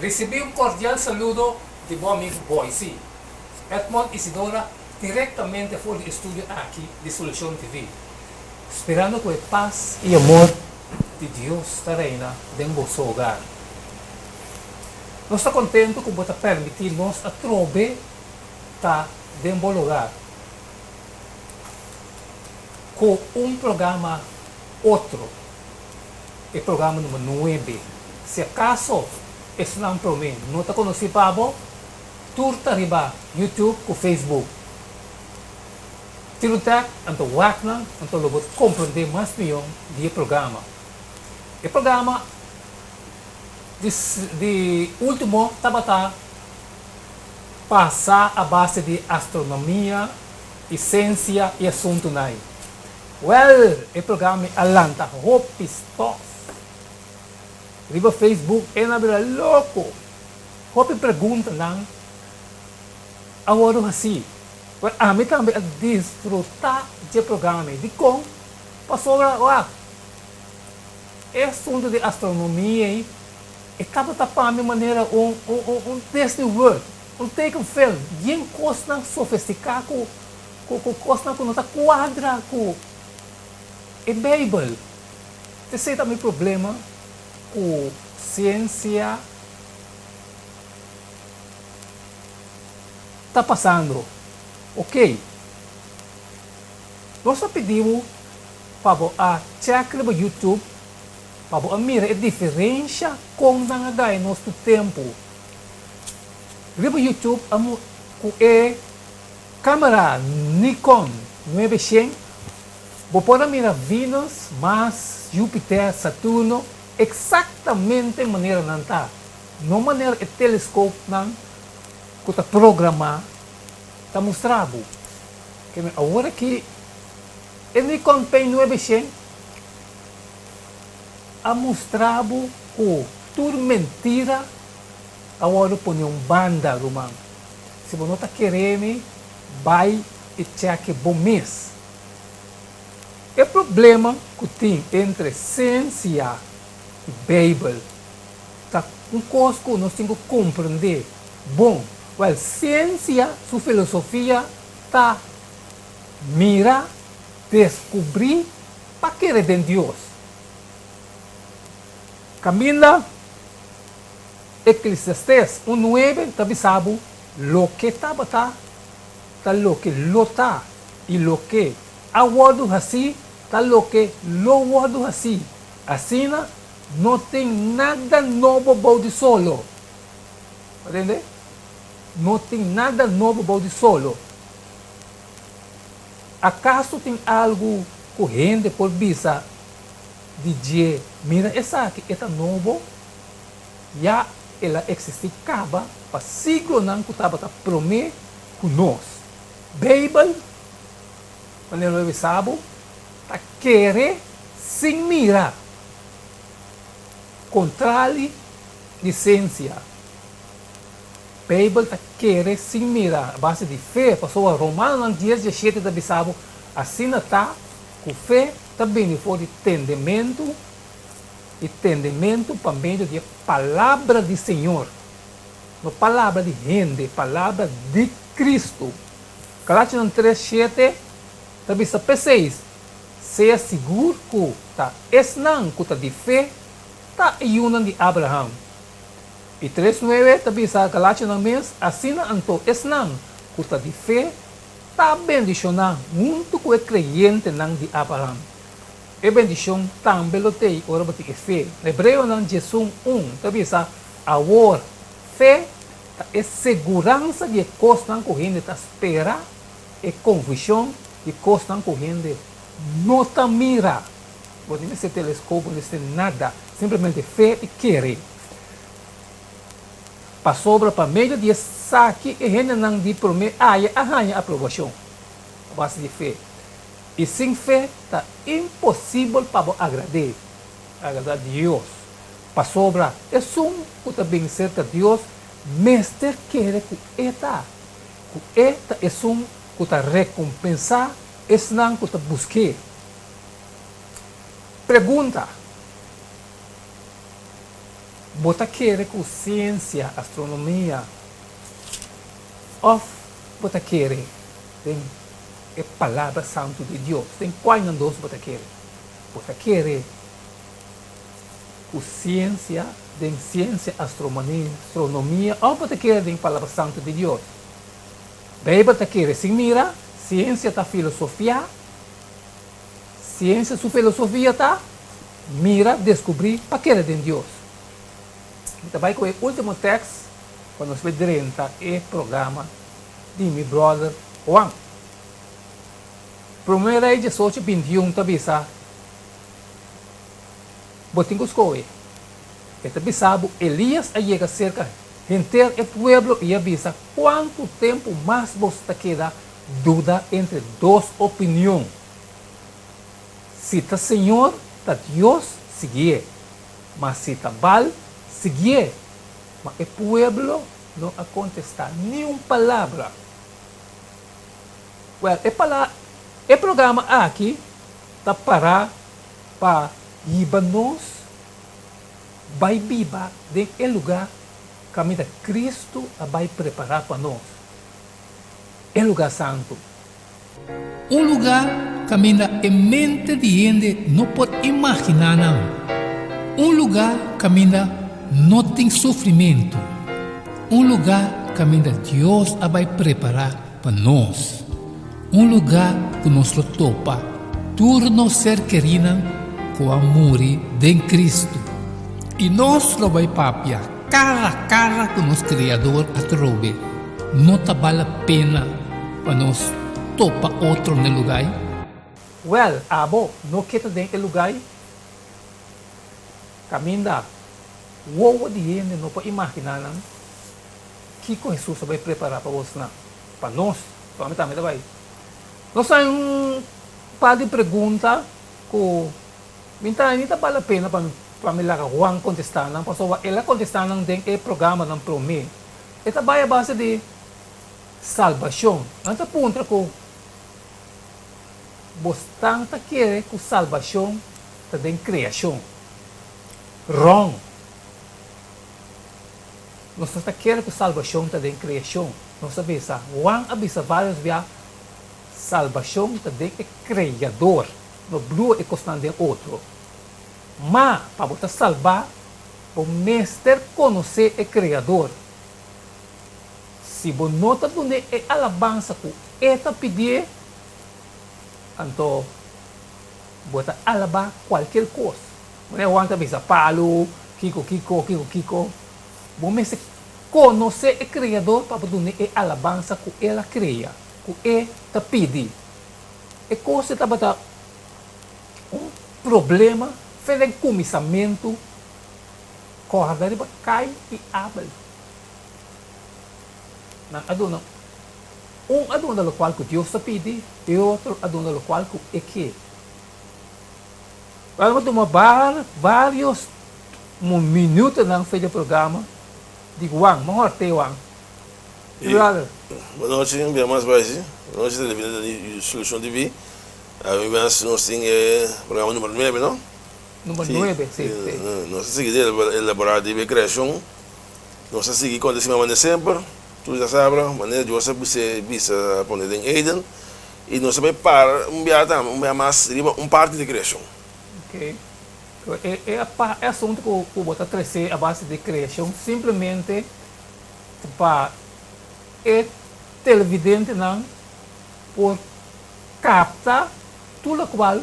Ricibi un cordial saludo di bo amigo Boysie, Edmond Isidora directamente for di e studio aki di Solucion TV. Sperando cu e paz y amor di Dios ta reina den boso hogar. Nos ta contento cu bo ta permiti nos atrobe ta den bo lugar cu un programa otro, e programa number nuebe. Si acaso esnan prome no ta conoci pa bo, tur ta riba YouTube cu Facebook. Tira un tag anto wak nan anto lo bo comprende mas miyon di e programa. E programa di di ultimo tabata pasa a base di astronomia y ciencia y asuntunan. Wel, e programa a lanta hopi stof. Riba Facebook e na bira loco. Hopi preguntanan a wordo haci. Wel, ami tambe a disfruta dje programa. Dicon? Pasobra, wak, e asunto di astronomia ei e tabata pa mi manera un un un un Disney World, un tekenfilm, yen kosnan sofisticá ku ku ku kosnan ku no ta kuadra ku e Beibel. Esei ta mi problema ku siensia ta pasando. Oké, nos ta pidi bo pa bo a check riba YouTube pa bo a mira e diferensha kon nan a gaya nos tur tempu. Riba YouTube a mu ku e kamera Nikon nuebeshen bo por a mira Venus, Mars, Jupiter, Saturno eksaktamente manera nan ta, no manera e teleskopnan ku ta programá ta mustra bo. Keme awor aki e Nikon P 900 a mustra bo ku tur mentira a wòrdu pone un banda, ruman. Si bo no ta kere mi, bai i chèke bo mes. E problema ku tin entre siensia i Beibel ta un kos ku nos tin ku komprendé bon. Wèl, siensia su filosofia ta mira, deskubrí pa kere den Dios. Kaminda Eklesiastes un nuebe ta bisa bo loke tabata ta loke lo ta i loke a wòrdu hasí ta loke lo wòrdu hasí. Asina no tin nada nobo bou di solo. Bo tende? No tin nada nobo bou di solo. Akaso tin algu ku hende por bisa di dje, Mira esaki, e ta nobo? Ya el a eksistí kaba pa siglonan ku tabata promé ku nos. Beibel, manera lo a bisa bo, ta kere sin mira, kontrali di siensia. Beibel ta kere sin mira a base di fe, pasobra Romanonan dies dieshete ta bisa bo, Asina ta ku fe ta bini for di tendementu, i tendementu pa medio di e palabra di Señor, no palabra di hende, palabra di Cristo. Galationan tres shete ta bisa p'eseis, Sea sigur ku ta esnan ku ta di fe ta e yunan di Abraham. I tres nuebe ta bisa Galationan mes, Asina anto esnan ku ta di fe ta bendishoná huntu ku e kreyentenan di Abraham. E bendishon tambe lo t'ei ora bo tin e fe. Hebreonan diesun un ta bisa, Awor, fe ta e seguransa di e kosnan ku hende ta spera, e konvishon di kosnan ku hende no ta mira. Bo no mester telescoop, bo no mester nada. Simplemente fe i kere. Pasobra pa medio di esaki e hendenan di promé aya a haña aprobashon, a base di fe. I sin fe ta imposibel pa bo agrad'é, agradá Dios, pasobra esun ku ta bin serka Dios mester kere ku E ta, ku E ta esun ku ta rekompensá esnan ku ta busk'é. Pregunta. Bo ta kere ku siensia, astronomia, òf bo ta kere den e Palabra Santu di Dios? Den kual nan dos bo ta kere? Bo ta kere ku siensia, den siensia, astronomia, òf bo ta kere den Palabra Santu di Dios? Beibel ta kere sin mira, siensia ta filosofiá. Siensia su filosofia ta, mira, deskubrí, pa kere den Dios. Mi ta bai ku e último tèks pa nos bai drenta e programa di mi bròder Juan. Promé Rei diesocho bintiun ta bisa, Bo tin ku skohe. E ta bisa bo, Elías a yega serka henter e pueblo i a bisa, Kuantu tempu mas boso ta keda duda entre dos opinion? Si ta Señor, ta Dios, siguié, ma si ta Baal, siguié. Ma e pueblo no a kontestá ni un palabra. Wèl, e pala, e programa aki ta pará pa hiba nos bai biba den e lugá kaminda Kristu a bai prepará pa nos, e lugá santu. Un lugá kaminda e mente di hende no por imaginá nan. Un lugá kaminda no tin sufrimentu. Un lugá kaminda Dios a bai prepará pa nos. Un lugá ku nos lo topa tur nos ser kerínan ku a muri den Kristu. I nos lo bai papia kara kara ku nos Kreador atrobe. No ta bal la pena pa nos topa otro n'e lugai? Wèl, abo no ke ta den e lugai? Kaminda wowo di hende no por imaginá nan kiko Hesus a bai prepará pa bosnan, pa nos, pa mi tambe ta bai. Nos ta un par di pregunta ku mi ta ni ta bal la pena pa pa mi laga Juan kontestá nan, pasobra el a kontestá nan den e programanan promé. E ta bai a base di salbashon. Nan ta puntra ku bosnan ta kere ku salbashon ta den kreashon. Wrong! Nos no ta kere ku salbashon ta den kreashon. Nos a bisa, Juan a bisa vários bia, salbashon ta den e Kreador. No blua e kosnan den otro. Ma pa bo ta salbá, bo mester konosé e Kreador. Si bo no ta dun'é e alabansa ku e ta pidié, anto bo ta alabá kualkier kos. Manera Juan ta bisa palu, kiko kiko, kiko kiko. Bo mester konosé e Kreador pa bo dun'é e alabansa ku el a krea, ku e ta pidi. E kos ei tabata un problema fe den kuminsamentu. Kòrda riba Kain i Abel. Nan a duna, un a duna lokual ku Dios ta pidi, e otro a duna lokual ku e ke. Wèl, a tuma vários minutonan fe di e programa di Juan, mehor te Juan. Brother. Bonochi, un bia mas bai. Bonochi televidente di Solucion TV. Awe mes nos tin e programa numero nuebe, no? Numero nuebe, si, si. Nos ta sigui di elabora riba e creacion. Nos ta sigui conta esei manera semper. Tur ta sabra manera Dios a bis'é bisa a pone den Eden. I nos ta bai para un bia tambe, un bia mas riba un parti di creacion. Ok. E e e asunto cu cu bo ta trece a base di creacion simplemente ta pa e televidentenan por capta tur locual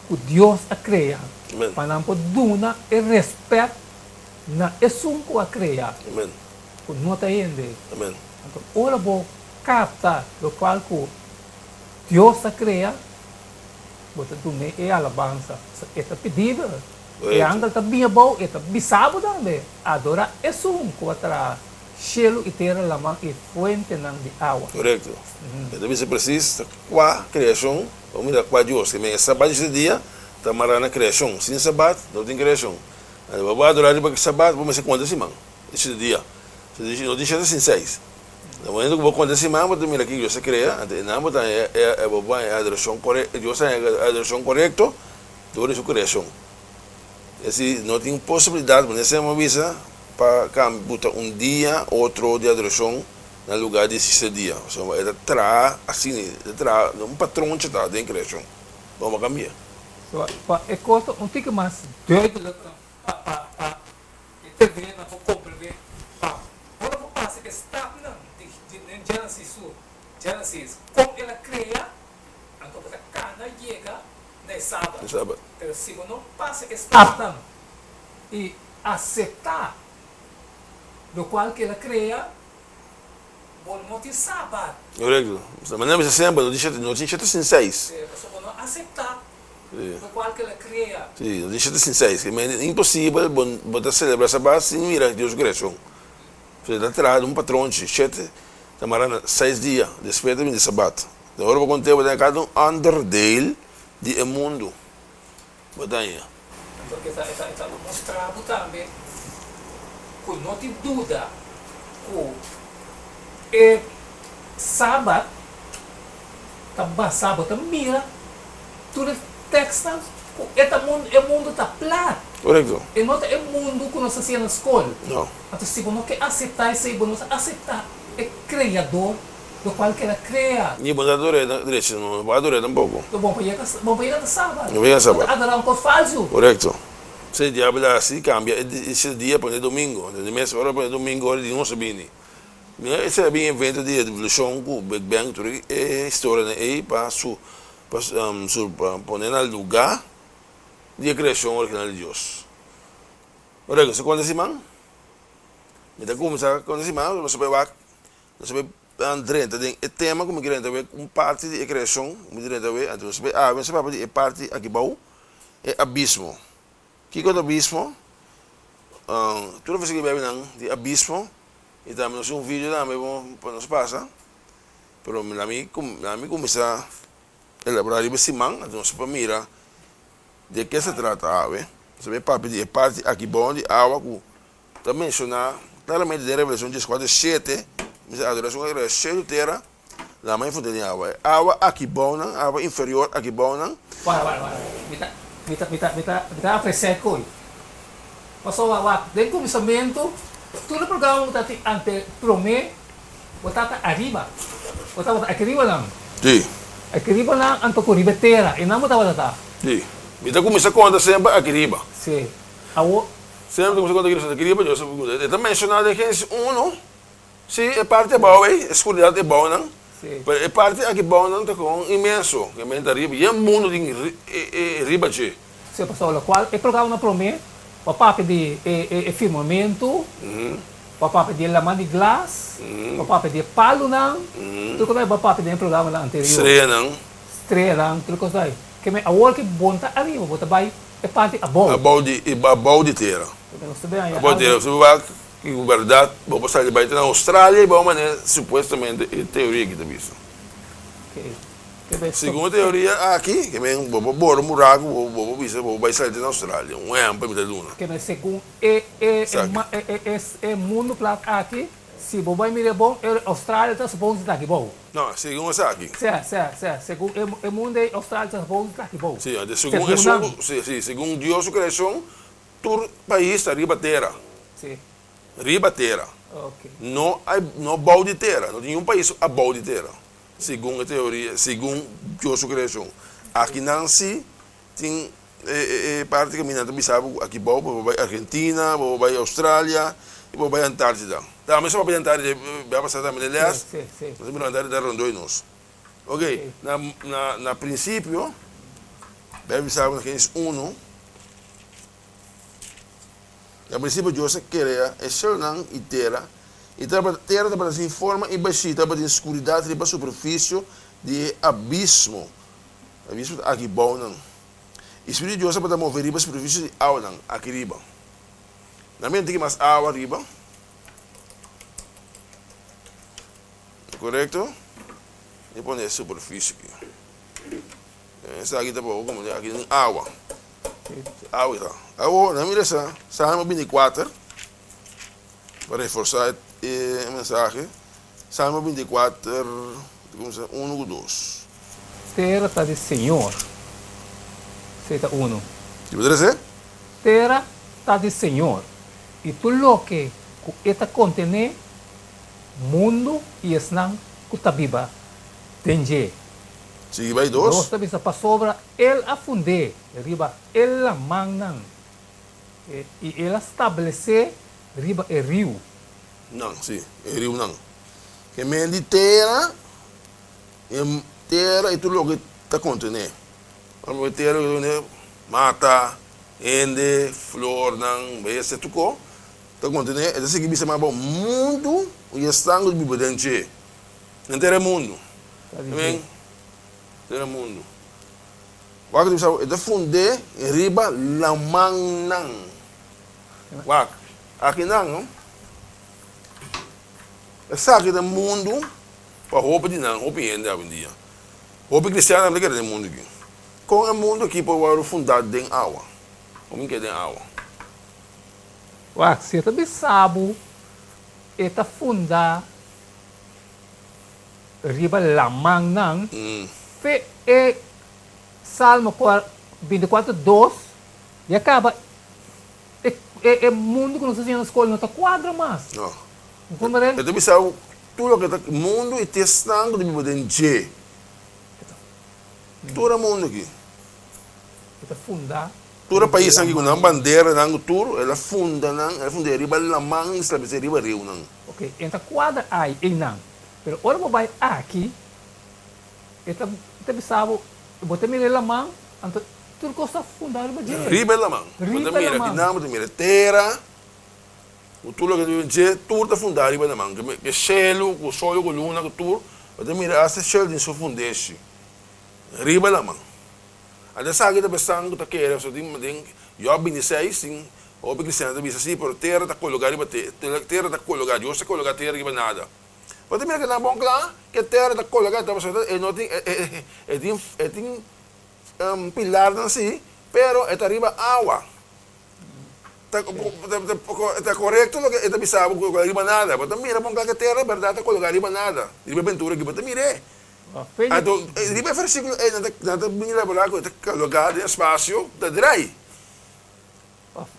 ku Dios a krea pa nan por duna e rèspèt na esun ku a krea, ku no ta hende. Anto ora bo kapta lokual ku Dios a krea, Bo ta dun'é e alabansa. E ta pidi bo. E angel ta bin abou, e ta bisa bo tambe, Adorá Esun ku a traha shelu i tera, laman i fuentenan di awa. Korekto. E ta bisa presis ta kua kreashon, bo mira kua Dios. Ke men e Sabat di shete dia ta mará na kreashon. Sin Sabat no tin kreashon. Anto bo adorá riba Sabat bo mester konta siman di shete dia. No tin shete sin seis. Na momento ku bo konta siman bo ta mira kiko Dios a krea, anto e nan bo ta haña e bo haña e adorashon kore Dios ta haña e adorashon korekto dor di su kreashon. Esi no tin posibilidat manera semper bo bisa pa kambia buta un dia otro di adorashon na luga di siste dia pasobra e ta traha asina e ta traha un patronchi ta den kreashon bo no kambia. So pa e kos ta un tiki mas duidelijk pa pa pa E termina por comprende pa ora bo pasa e stapnan di den Genesis su Genesis con el a crea anto bo ta cana yega na e Sabat. Pero si bo no pasa e stapnan y acepta locual cu el a crea bo no tin Sabat. Correcto. Manera mi sa semper no tin shete sin seis. Pasobra bo no acepta Lokual ku el a krea. Sí, nos di shete sin seis. Ke mende imposibel bo bo ta selebrá Sabat sin mira Dios su kreashon. Pasobra e ta traha di un patronchi, shete ta mara na seis dia, despues ta bini Sabat. Den ora bo kont'é bo ta haña kada un onderdeel di e mundu bo ta haña. Anto e ta e ta e ta mustra bo tambe ku no tin duda ku e Sabat ta basá, bo ta mira Tur e tekstnan ku e ta mundu, e mundu ta plat. Korekto. E no ta e mundu ku nos ta siña na skol. No. Anto si bo no ke aseptá esei, bo no ta aseptá e Kreador, lokual ku el a krea. Ni bo no ta ador'é drechi, no bo ador'é tampoko. Lo bon pa yega, bon pa yega ta Sabat. No pa yega Sabat. Bo ta adorá un kos falsu. Korekto. Esei diabel a hasi, kambia e shete dia pone domingo. Anto di mes ora pone domingo ora di nos a bini. Mira esei a bin evento di revolushon ku Big Bang tur e historianan ei pa su Pa su pone na lugá di e kreashon original di Dios. Ora ku konta siman, mi ta kuminsá konta siman, nos a bai wak, nos a bai drenta den e tema ku mi drenta awe, un parti di e kreashon mi drenta awe, anto nos a bai awe, nos a papia di e parti aki bou, e abismo. Kiko ta abismo? Tur a sigui bèbè nan di abismo, i tambe nos tin un video tambe pa nos pasa. Pero mi na mi kuminsá elaborá riba e siman, anto nos por mira de ke se trata awe. Nos a bay papia di e parti aki bou di awa ku ta menshoná klaramente den Revelashon dieskuater shete, mi sa adorashon a krea shelu, tera, lama i fuente di awa. E awa aki bounan, awa inferior aki bounan. Wara, wara, wara. Mi ta, mi ta, mi ta, mi ta, mi ta apresiá e koi. Pasobra wak, den kuminsamentu, tur e programa ku ta tin ante promé. Bo tata ariba. Bo tabata aki riba nan. Sí. Aki riba nan anto ku riba e tera. E nan bo tabata ta. Sí. Mi ta kuminsá konta semper aki riba. Sí. Awor. Semper ta kuminsá konta aki riba. Aki riba Dios a kuminsá. E ta menshoná den Génesis uno. Sí, e parti abou ei, e skuridat e bou nan. Sí. Pero e parti aki bou nan ta kon inmenso. Ke men ta riba. Yen mundu tin riba dje. Sí, pasobra lokual e programa na promé bo a papia di e firmamentu. Bo a papia di e laman di glas, bo a papia di e palunan, tur kos bo a papia den e programanan anterior. Streanan. Streanan, tur kos ai. Ke men awor ke bon ta ariba, bo ta bai e parti abou. Abou di, abou di tera. Ke nos ta bin haña Abou di tera. algu. Si bo wak ku bèrdat, bo por sali bai te na Australia i bou manera supuestamente e teoria aki ta bisa. Ke. Segun e teoria aki, ke men bo por bora un buraku, bo bo por bisa bo por bai sali te na Australia. Un ehèmpel mi ta duna. Ke men segun e e e e mundu plat aki, si bo bai mira e bon, e Australia ta supon si ta aki bou. No, segun esaki. Sè, sè, sè, segun e e mundu ei Australia ta supon si ta aki bou. Si, anto segun esun, si, si, segun Dios su kreashon, tur pais ta riba tera. Si. Riba tera. Ok. No no bou di tera, no tin niun pais abou di tera. Segun e teoria, segun Dios su creacion. Aki nan si tin e parti cu mi nan ta bisa bo cu aki bou bo por bay Argentina, bo por bay Australia y bo por bay Antartida. Tambe so papia di Antartida bia pasa tambe den les, nos a mira Antartida rondó di nos. Ok, na na principio, Bijbel bisa bo na Genesis uno, Na prinsipio Dios a krea e shelunan i tera, i tabata tera tabata sin forma i bashí, tabatin skuridat riba superfisio di e abismo. Abismo ta aki bou nan. I Spiritu di Dios tabata move riba superfisie di awanan aki riba. Nan mira tin mas awa riba. Korekto? Mi pone e superfisie aki. Esaki ta poko komo aki tin awa. Awa ta. Awor, nan mira esa Salmo 24 pa reforsá e mensahe. Salmo 24, ta kuminsá unu ku dos. Tera ta di Señor. Esei ta unu. Ki bo ta lesa? Tera ta di Señor, i tur loke ku e ta kontené, mundu i esnan ku ta biba den dje. Sigui bai dos. Dos ta bisa, Pasobra El a fund'é riba e lamannan, i El a stablesé riba e riu. Nan, sí, e riunan. Ke men di tera, e tera i tur loke ta kontené. Ora e tera loke ta kontené, mata, hende, flornan, bestia, tur ko ta kontené. E ta sigui bisa mas abou, mundu i esnan ku ta biba den dje. Henter e mundu. Amen. Henter e mundu. Wak ta bisa, e ta fund'é riba lamannan. Wak, akinan no. Esaki ta mundu pa hopi di nan, hopi hende awendia. Hopi kristiannan ta kere den mundu aki. Kon e mundu aki por wòrdu fundá den awa? Kon ke den awa? Wak, si e ta bisa bo e ta fundá riba lamannan, fe e Salmo 24, dos, ya kaba E e mundu ku nos ta siña na skol no ta kuadra mas. No. Bo komprende? E ta bisa bo tur loke ta mundu i te esnan ku ta biba den dje. Tur e mundu aki. E ta funda. Tur e paisnan aki ku nan banderanan ku tur, el a funda nan, el a funda e riba laman i establesé riba riunan. Oke, e ta kuadra ai einan. Pero ora bo bai aki, e ta e ta bisa bo, bo ta mira e laman, anto Tur kos ta fundá riba dje. Riba e laman. Bo ta mira kinan, bo ta mira tera, ku tur loke ta biba dje, tur ta fundá riba e laman. Ku e shelu, ku sol, ku luna, ku tur, bo ta mira asta e shelu tin su fundeshi riba e laman. Anto esaki ta bestan ku ta kere, pasobra tin den Job bintiseis tin hopi kristiano ta bisa si, pero tera ta kologá riba tera ta kologá, Dios ta kologá tera riba nada. Bo ta mira kinan bon kla ku e tera ta kologá, pasobra e no tin e tin e tin Pilarnan si, pero e ta riba awa. Ta korekto loke e ta bisa bo ku riba nada. Bo ta mira bon kla ku e tera bèrdat ta koloká riba nada. Riba e bentura aki bo ta mir'é. Anto riba e versíkulo ei nan ta bini elaborá ku e ta koloká den espasio ta drai.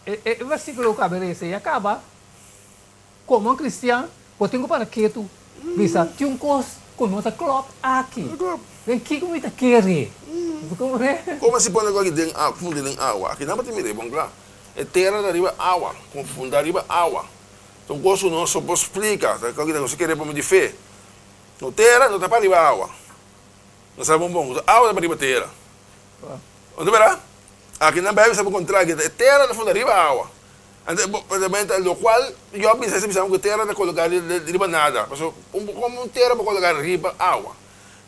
E versíkulo ku a berese ya kaba. Komo un kristian, bo tin ku para ketu bisa, Tin un kos ku no ta klòp aki. Den kiko mi ta kere? Bo komprende? Komo si pone ku aki den awa, funde den awa? Aki nan bo tin mira bon kla. E tera ta riba awa, ku funda riba awa. Ta un kos ku nos no por splika, ta kos ku nos ta kere pa medio di fe. No tera no ta pa riba awa. Nos sa bon bon ku awa ta pa riba tera. No ta berdad? Aki nan Bijbel sa bo kontra aki, e tera ta funda riba awa. Anto bo ta lokual Job bisa esei bisa ku tera ta koloká riba nada. Pasobra komo un tera por koloká riba awa?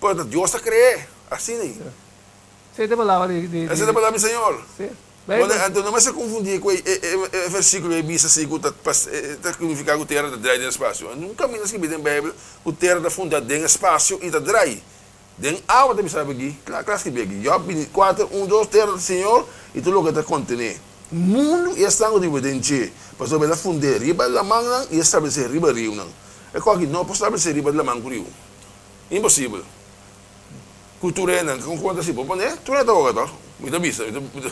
Pero ta Dios ta kre'é asina ei. Esei ta e palabra di di. Esei ta e palabra di Señor. Sí. Bueno, anto no mester konfundí ku e versíkulo ei bisa si ku ta ta signifiká ku tera ta drai den espasio. Nunka mi ta skibí den Beibel ku tera ta fundá den espasio i ta drai. Den awa ta bisa aki, kla kla skibí aki, Job 24, un, dos, Tera ta Señor i tur loke ta kontené. Mundu i esnan ku ta biba den dje, pasobra el a fund'é riba lamannan i a stablesé riba riunan. E kos aki no por stablesé riba laman ku riu. Imposibel. Ku tur hendenan ku konta si por pon'é, tur hende ta hoga tòg? Mi ta bisa, mi ta mi ta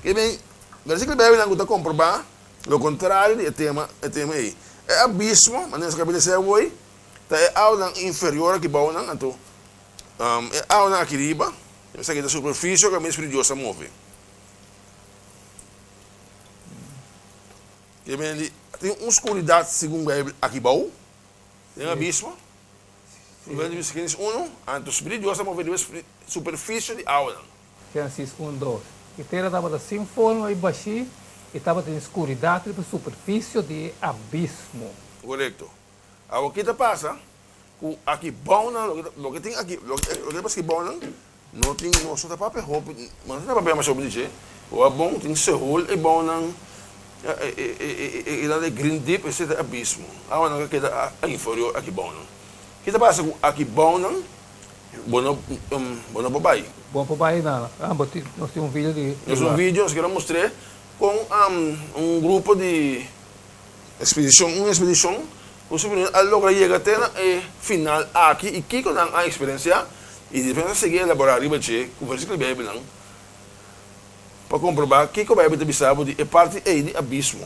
Ke men, versíkulo di Beibelnan ku ta komprobá lo kontrario di e tema e tema ei. E abismo, manera nos a kabia di sè awor, Ta e awanan inferior aki bounan, anto e awanan aki riba, esaki ta superfisie kaminda Spiritu Dios ta move. Ke mende di tin un skuridat segun Beibel aki bou, den abismo. Genesis unu, anto Spiritu Dios ta move riba superfisie di awanan. Genesis un, dos, E tera tabata sin forma i bashí, i tabatin skuridat riba superfisie di e abismo. Korekto. Awor ki ta pasa ku aki bounan, loke tin aki, loke ta pasa aki bounan, No tin, nos no ta papia hopi, nos no ta papia masha hopi di dje. Ora bon tin Seol e bounan, e nan e Green Deep, esei ta e abismo. Awanan a keda inferior aki bounan. Ki ta pasa ku aki bounan bo no bo no por bai. Bo no por bai nada. Ah, bo tin, nos tin un video di. Nos tin un video, nos kere mustr'é kon un grupo di ekspedishon, un ekspedishon ku su primero a logra yega te na e final aki i kiko nan a eksperensiá i despues nan a sigui elaborá riba dje ku versíkulo di Beibelnan pa komprobá kiko Beibel ta bisa bo di e parti ei di abismo.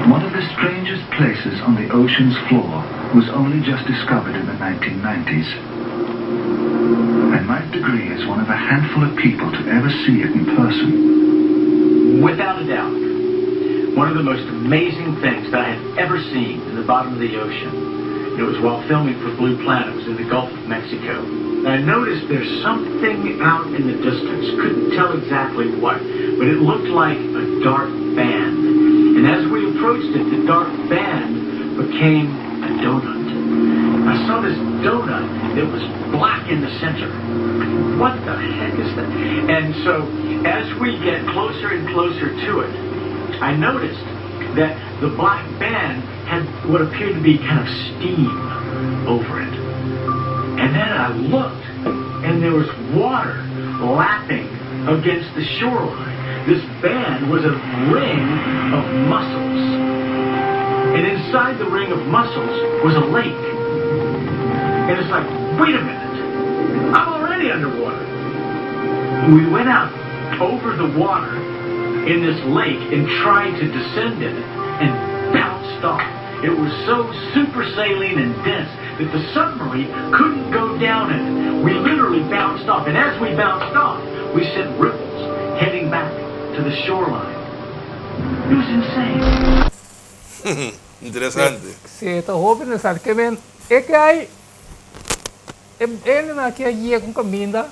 One of the strangest places on the ocean's floor was only just discovered in the 1990s. And Mike Degree is one of a handful of people to ever see it in person. Without a doubt, one of the most amazing things that I have ever seen in the bottom of the ocean. And it was while filming for Blue Planet. It was in the Gulf of Mexico. And I noticed there's something out in the distance. Couldn't tell exactly what, but it looked like a dark band. And as we approached it, the dark band became a donut. I saw this donut that was black in the center. What the heck is that? And so as we get closer and closer to it, I noticed that the black band had what appeared to be kind of steam over it. And then I looked, and there was water lapping against the shoreline. This band was a ring of mussels. And inside the ring of mussels was a lake. And it's like, wait a minute, I'm already underwater. We went out over the water in this lake and tried to descend in it and bounced off. It was so super saline and dense that the submarine couldn't go down in it. We literally bounced off. And as we bounced off, we sent ripples heading back to the shoreline. It was insane. Interesante. Si, ta hopi interesante. Ke men e ke ai e hendenan aki a yega un kaminda.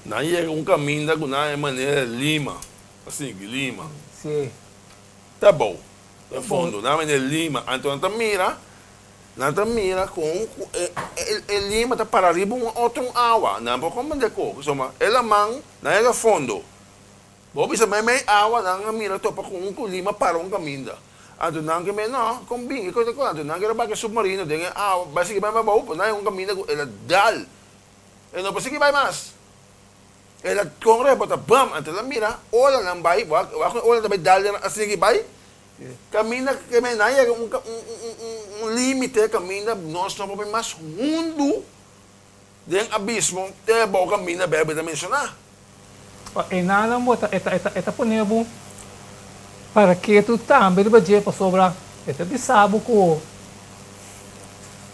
Nan yega un kaminda ku nan e manera lima, asina, lima. Si. Ta bou, den fondo. Nan a bini lima. Anto nan ta mira, nan ta mira kon ku e e lima ta para riba un otro un awa. Nan por komprende ko, pasobra e laman nan yega fondo. Bo bisa meimei awa nan a mira topa ku un ku lima para un kaminda. Anto nan ke mei no, kon bin e kos e kos. Anto nan kere baka e submarino den e awa bai sigui bai mas abou, pero nan yega un kaminda ku el a dal. E no por sigui bai mas. El a kon rebota bam, anto el a mira olanan bai, wak wak e ola ta bai dal den a sigui bai. Kaminda ke men nan yega un un limite kaminda nos no por bai mas hundu den abismo te abou kaminda Bijbel ta menshoná. Pa enanan bo ta e ta e ta pone bo para ketu tambe riba dje pasobra e ta bisa bo ku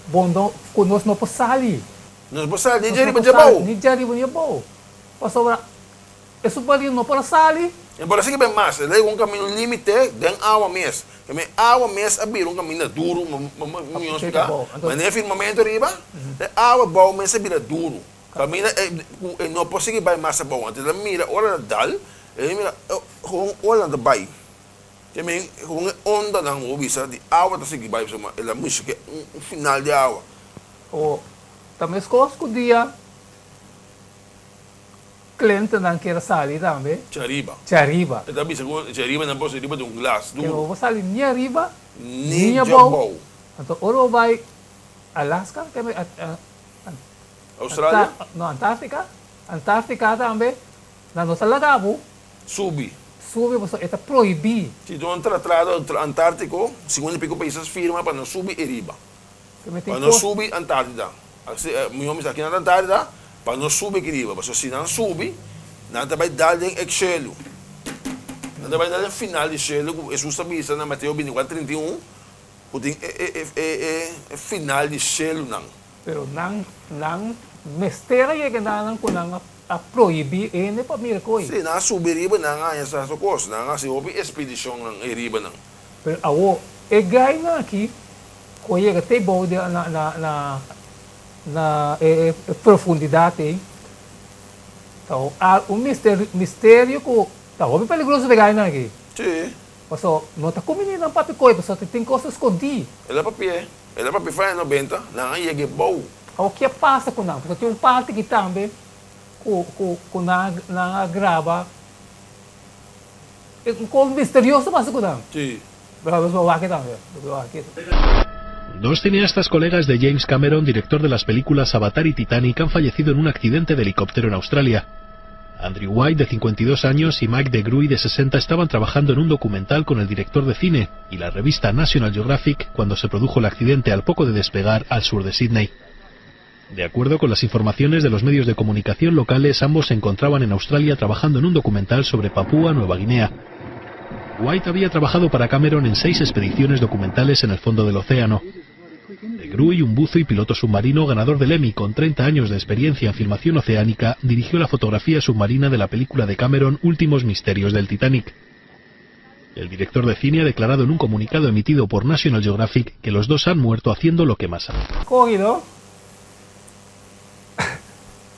bo no ku nos no por sali. Nos por sali ni dje riba dje bou. Ni dje riba dje bou. Pasobra e submarino no por a sali. E por a sigui bai mas. E lei un kaminda limite den awa mes. Keme awa mes a bira un kaminda duru, mi no splika. Ma den e firmamento riba, e awa bou mes a bira duru. Kaminda ku e no por sigui bai mas abou. Anto el a mira ora el a dal, el a mira kon ora nan ta bai. Keme kon e ondanan, bo bisa, di awa ta sigui bai pasobra el a mishi ke un final di awa. O ta meskos ku dia klentenan kier a sali tambe. Chariba. Chariba. E ta bisa ku chariba nan por riba di un glas duru. Ke no por sali ni ariba ni abou. Anto ora bo bai Alaska, Australia? No, Antarctica. Antarctica tambe nan no ta laga bo. Subi. Subi pasobra e ta prohibí. Si tin un tratado Antarctico, 50 y pico paisnan firma pa no subi e riba. Pa no subi Antártida. Mihó mi sa aki na Antártida, pa no subi aki riba. Pasobra si nan subi, nan ta bai dal den e shelu. Nan ta bai dal den final di shelu ku Hesus ta bisa na Mateo bintikuater 31, ku tin e final di shelunan. Pero nan nan mester a yega na nan ku nan a prohibí hende pa mira koe. Sí, nan a subi riba, nan a haña sa su kos. Nan a hasi hopi espedishonnan ei riba nan. Pero awo e gainan aki Ku a yega te bou di na na na na e e profundidat ei ta un al un mister misterio ku ta hopi peligroso pa e gainan aki. Sí. Paso no ta kumini nan papia koi paso tin kos skondí. El a papia, el a papia faya nobenta, nan a yega e bou. Awor ke a pasa ku nan? Pasobra tin un parti aki tambe ku ku ku nan nan a graba un kos misterioso pasa ku nan. Sí. Pero nos por wak tambe. Nos por wak. Dos cineastas colegas de James Cameron, director de las películas Avatar y Titanic, han fallecido en un accidente de helicóptero en Australia. Andrew White, de 52 años, y Mike DeGruy, de 60, estaban trabajando en un documental con el director de cine y la revista National Geographic cuando se produjo el accidente al poco de despegar al sur de Sydney. De acuerdo con las informaciones de los medios de comunicación locales, ambos se encontraban en Australia trabajando en un documental sobre Papúa Nueva Guinea. White había trabajado para Cameron en seis expediciones documentales en el fondo del océano. De un buzo y piloto submarino ganador del Emmy con 30 años de experiencia en filmación oceánica, dirigió la fotografía submarina de la película de Cameron Últimos Misterios del Titanic. El director de cine ha declarado en un comunicado emitido por National Geographic que los dos han muerto haciendo lo que más aman. Kogido.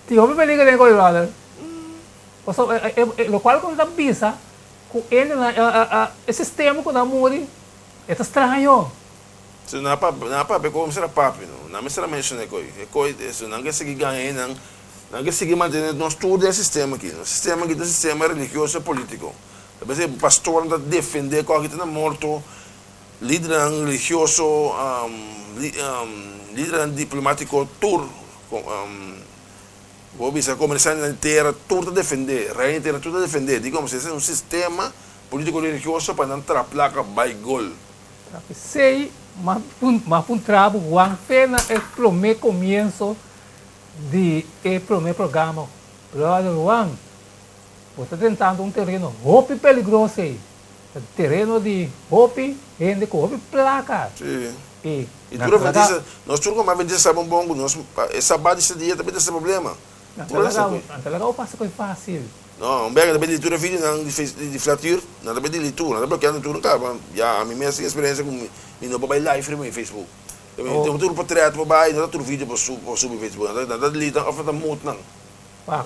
Tin hopi peliger den kogi brother. Pasobra lokual ku nan ta bisa ku e sistema ku nan muri e ta straño. Si nan a papia, nan a papia koe mester a papia no. Nan mester a menshoná e koe. E koe, si nan ke sigui gaña ei nan, nan ke sigui mantené nos tur den e sistema aki. Nos sistema aki ta un sistema religioso i polítiko. Ta p'esei pastornan ta defendé koe aki ta na morto, lidernan religioso, lidernan diplomátiko tur, bo bisa komersiantenan di tera tur ta defendé, rei di tera tur ta defendé. Dikon? Pasobra esei ta un sistema polítiko religioso pa nan traha plaka bai gol. P'esei m'a puntra bo Juan fe na e promé komienso di e promé programa, Brother Juan, bo ta drentando un tereno hopi peligroso ei, ta tereno di hopi hende ku hopi plaka. Sí. I I nan tur ta laga. adventista, nos tur komo adventista sa bon bon ku nos e sabat di este dia ta bini ta problema. Nan ta Tur laga esa ku. nan ta laga bo pasa ku e fásil. No, un bega ta bini tur e videonan di face di Flatuur, nan ta bini delete tur, nan ta blokeando tur kaba. Ya, ami mes tin experiencia ku mi no por bai live riba mi Facebook. Mi Oh. tin tur potret por bai, no ta tur video por por subi Facebook. Nan ta nan ta delete nan of nan ta mute nan. Wak,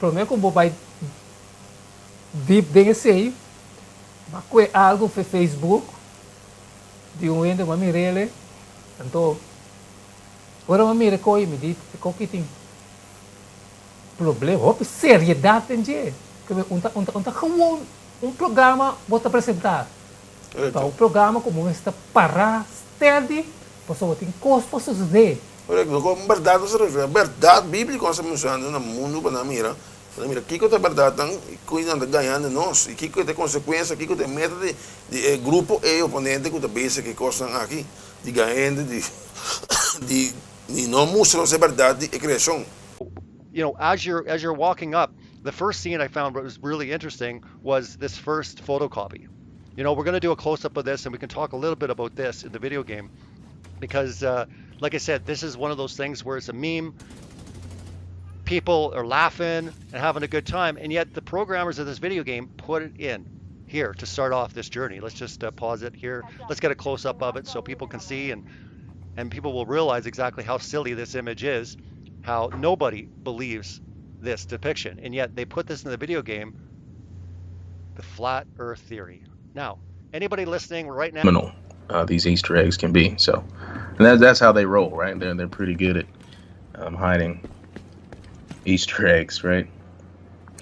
prome ku bo bai deep den esei, bo a kue algu fe Facebook di un hende ku a mir'ele, anto ora mi a mira e koi mi di e koki tin Problema, hopi seriedad den dje. Un ta un ta gewoon un programa bo ta presenta. Ta un programa ku bo mester para steady pasobra tin kos por sosode. Korekto, ku bèrdat nos ta referi, bèrdat bíbliko nos ta menshonando na mundu pa nan mira, pa nan mira kiko ta bèrdatnan i ku nan ta gañando nos i kiko ta e konsekuensia, kiko ta e meta di di e grupo ei oponente ku ta bezig ku e kosnan aki di gaña hende di di di no mustra nos e bèrdat di e kreashon. You know, as you're as you're walking up, the first scene I found was really interesting was this first photocopy. You know, we're going to do a close-up of this, and we can talk a little bit about this in the video game, because, like I said, this is one of those things where it's a meme. People are laughing and having a good time, and yet the programmers of this video game put it in here to start off this journey. Let's just pause it here. Let's get a close-up of it so people can see and and people will realize exactly how silly this image is, how nobody believes this depiction. And yet they put this in the video game, the flat earth theory. Now, anybody listening right now Criminal, these Easter eggs can be. So, and that's how they roll, right? They're pretty good at hiding Easter eggs, right?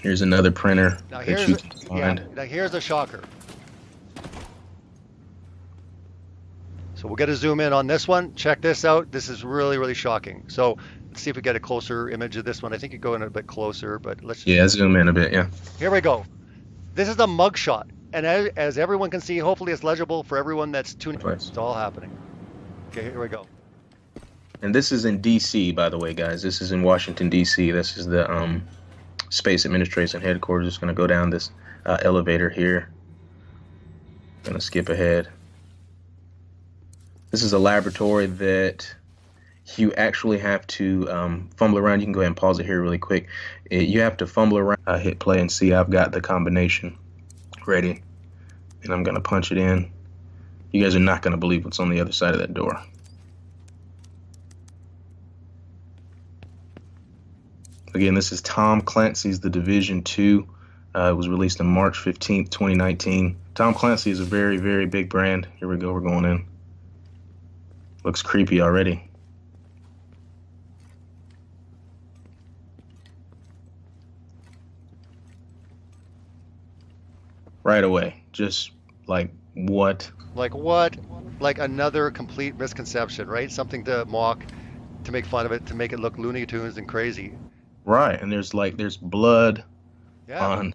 Here's another printer Now that here's you a, can yeah, find. now here's a shocker. So we'll get a zoom in on this one. Check this out. This is really, really shocking. So let's see if we get a closer image of this one. I think you go in a bit closer, but let's just Yeah, zoom in a bit. Yeah. Here we go. This is a mugshot. And as, as everyone can see, hopefully it's legible for everyone that's tuning. Place. It's all happening. Okay, here we go. And this is in D.C., by the way, guys. This is in Washington D.C. This is the Space Administration headquarters. It's going to go down this elevator here. Gonna skip ahead. This is a laboratory that you actually have to fumble around. You can go ahead and pause it here really quick. You have to fumble around. I hit play and see I've got the combination ready, and I'm gonna punch it in. You guys are not gonna believe what's on the other side of that door. Again, this is Tom Clancy's The Division 2. It was released on March 15th, 2019. Tom Clancy is a very, very big brand. Here we go, we're going in. Looks creepy already. Right away. Just like what? Like what? Like another complete misconception, right? Something to mock, to make fun of it, to make it look Looney Tunes and crazy. Right. And there's like there's blood Yeah. on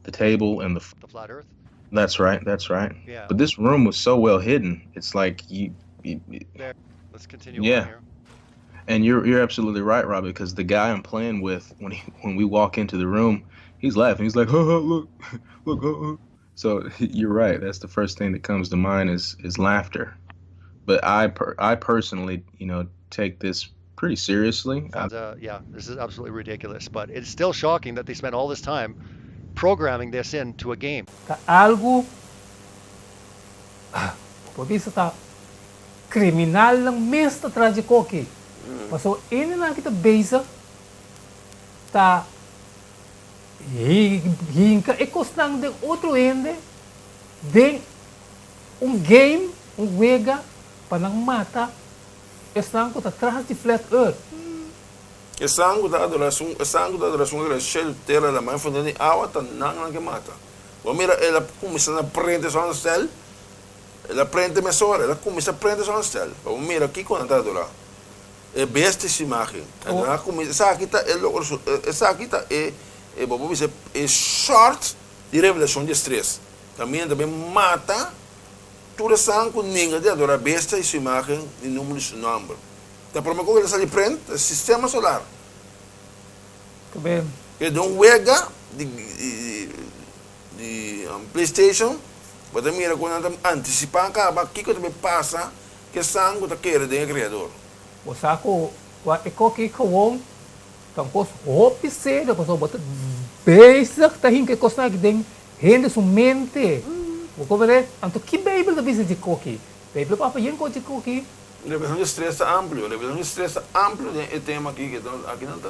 the table and the The flat earth. That's right. That's right. Yeah. But this room was so well hidden. It's like you, you There. Let's continue on Yeah. here. And you're absolutely right, Robbie, because the guy I'm playing with when he when we walk into the room, he's laughing. He's like, "Huh, huh, look, look, huh, huh." So you're right. That's the first thing that comes to mind is laughter. But I personally, take this pretty seriously. Sounds, yeah, this is absolutely ridiculous, but it's still shocking that they spent all this time programming this into a game. Ta algu, por bisa ta kriminalnan mes ta tras di koki. Pasobra hendenan ki ta bezig ta hinka e kosnan den otro hende den un game, un wega pa nan mata esnan ku ta tras di flat earth. Esnan ku ta adorá esun, esnan ku ta adorá esun ku krea shelu, tera, laman i fuente di awa ta nan nan ke mata. Bo mira el a kuminsá na prente su anstel, el a prente mesora, el a kuminsá prente su anstel, pa bo mira kiko nan ta adorá. E bestia su imágen. Anto nan a kuminsá, esaki ta e logro, esaki ta e, e bo por bisa e short di Revelashon diestres. Kaminda ta bin mata tur esnan ku ninga di adorá bestia i su imágen i numero di su nòmber. Ta prome ku el a sali prent ta sistema solar. Ke ben. Ke den un wega di di PlayStation bo ta mira ku nan ta antisipá kaba kiko ta bay pasa ku esnan ku ta kere den e Kreador. Bo sa ku wak e koki gewoon ta un kos hopi serio pasobra bo ta bezig ta hinka e kosnan aki den hende su mente. Bo komprende? Anto ki Beibel ta bisa di koki? Beibel papia yen kos di koki. Revelashon di stres ta amplio. Revelashon di stres ta amplio den e tema aki. Ke ta aki nan ta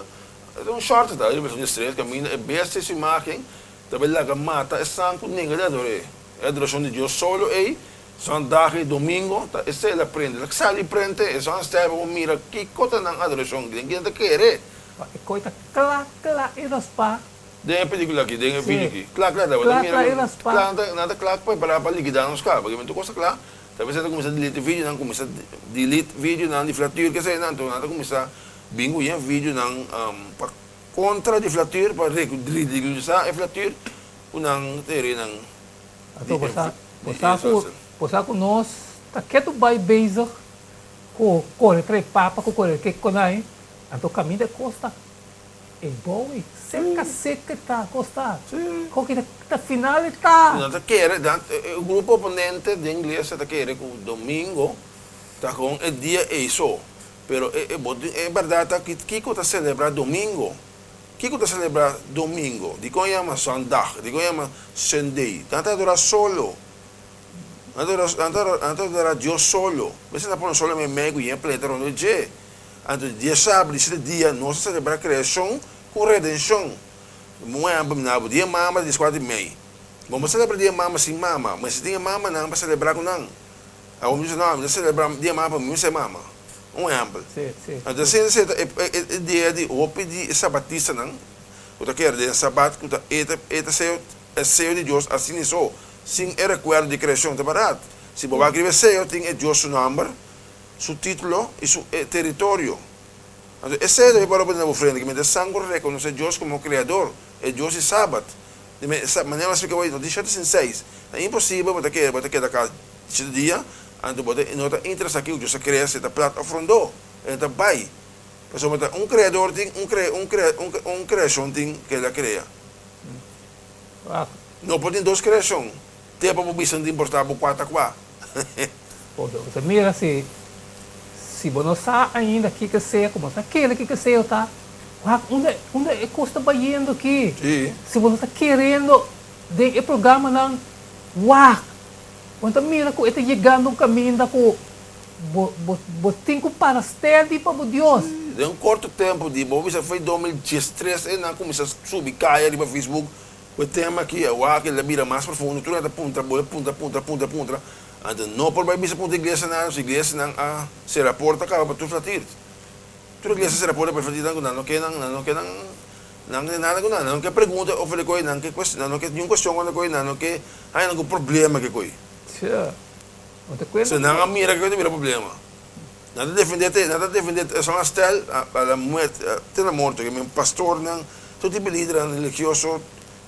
e ta un short ta revelashon di stres kaminda e bestia su imagen ta bai laga mata esnan ku nenga di ador'é. E adorashon di Dios solo ei zondag i domingo ta esei el a prende. El a sali prente e son stèp pa bo mira kiko ta nan adorashon den ken ta kere. Pa e koi ta kla kla e raspa. Den e pelikula aki, den e video aki. Kla kla ta. Bo Kla ta mira kla e ku raspa. kla nan ta kla prepará pa likidá nos kaba. Pasobra tur kos ta kla. Ta bes nan ta kuminsá delete videonan, kuminsá delete videonan di Flatuur kesei nan, anto nan ta kuminsá bin ku yen videonan pa kontra di Flatuur, pa ridiculisá e Flatuur ku nan teorianan di Anto bo sa, bo sa ku, bo sa ku nos ta ketu bai bezig ku kore trae papa ku kore ke konai, anto kaminda e kos ta E boe seca seca ta costa. Koki ta ta final e ta. Nan ta kere, nan e grupo oponente den iglesia ta kere ku domingo ta kon e dia ei so. Pero e e bo tin e bèrdat ta ki kiko ta selebrá domingo? Kiko ta selebrá domingo? Dikon yama zondag? Dikon yama Sunday? Nan ta adorá solo. Nan ta adorá nan ta nan ta adorá Dios solo. Mester nan pone solo meimei ku yen planeta rondó dje. Anto di dia sabado di siete dia nos a celebra creacion cu redencion. Un ehempel mi nabo dia mama ta diescuatro di mei. Bo no celebra dia mama sin mama. Mester tin e mamanan pa celebra cu nan. Awor mi bisa no mi ta celebra dia mama pa mi mester e mama. Un ehempel. Anto asina ta e e idea di hopi di e sabatistanan cu ta kere den sabat cu ta e ta e ta seo e seo di Dios asina so sin e recuerdo di creacion ta barat. Si bo wak riba e seo tin e Dios su nomber. su título i su teritorio. Anto esei ta preparó pa duna bo frente, ku mientras san ku rekonosé Dios komo Kreador, e Dios di Sabat. Di manera mas splika bo, no tin shete sin seis. Ta imposibel bo ta kere bo ta keda kas shete dia, anto bo ta no ta interesá kiko Dios a krea, si e ta plat òf rondó. E no ta bai. Pasobra ta un Kreador tin, un kre un kre un un kreashon tin ku el a krea. No por tin dos kreashon. Te pa bo bisa no ta importá bo kua ta kua. Bo ta mira si si bo no sa ainda kiko sea ku bo no ta kere kiko sea ta, wak unda unda e kos ta bayendo aki. Si bo no ta kerendo den e programanan, wak bo ta mira ku e ta yegando un kaminda ku bo bo bo tin ku para steady pa bo Dios. Den un korto tempu di bo bisa foi 2013 e nan kuminsá subi kaya riba Facebook Ku e tema aki a wak el a bira mas profundo, tur nan ta puntra bo, e puntra, puntra, puntra, puntra. Anto no por bai bisa puntra iglesianan, pasobra iglesianan a sera porta kaba pa tur flatirt. Tur iglesia a sera porta pa e flatirtnan ku nan no ke nan, nan no ke nan. Nan no ke nada ku nan. Nan no ke pregunta over di koi, nan ke kuestion, nan no ke niun kuestion kontra koi, nan no ke haña nan ku problema ke koi. Tja, no ta kuenta. So nan a mira ke koi ta bira problema. Nan ta defende te, nan ta defende esun a stel a la muerte, te na morto, ke men pastornan, tur tipo di lidernan religioso,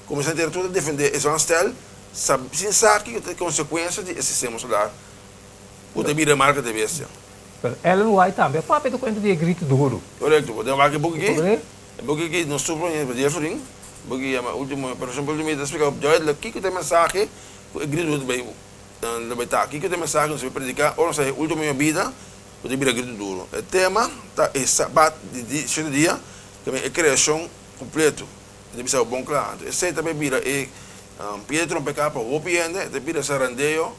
kuminsá entera tur ta defende esun a stel, sab, sin sa kiko ta e konsekuensia di e sistema solar ku ta bira marka di bestia. Pero Ellen White tambe a papia ta kuenta di e gritu duru. Korekto, bo den wak e buki aki. E buki aki nos tur por hende Jeffrey, buki yama Ultimo Operacion por Ultimo ta splika duidelijk kiko ta e mensahe ku e gritu duru ta bai ta bai ta. Kiko ta e mensahe ku nos a bai prediká ora nos a e ultimo ña bida ku ta bira gritu duru. E tema ta e sabat di di shete dia, tambe e kreashon kompleto. E ta bisa bo bon kla. Anto esei ta bai bira e pia di trompeká pa hopi hende, e ta bira sarandeo.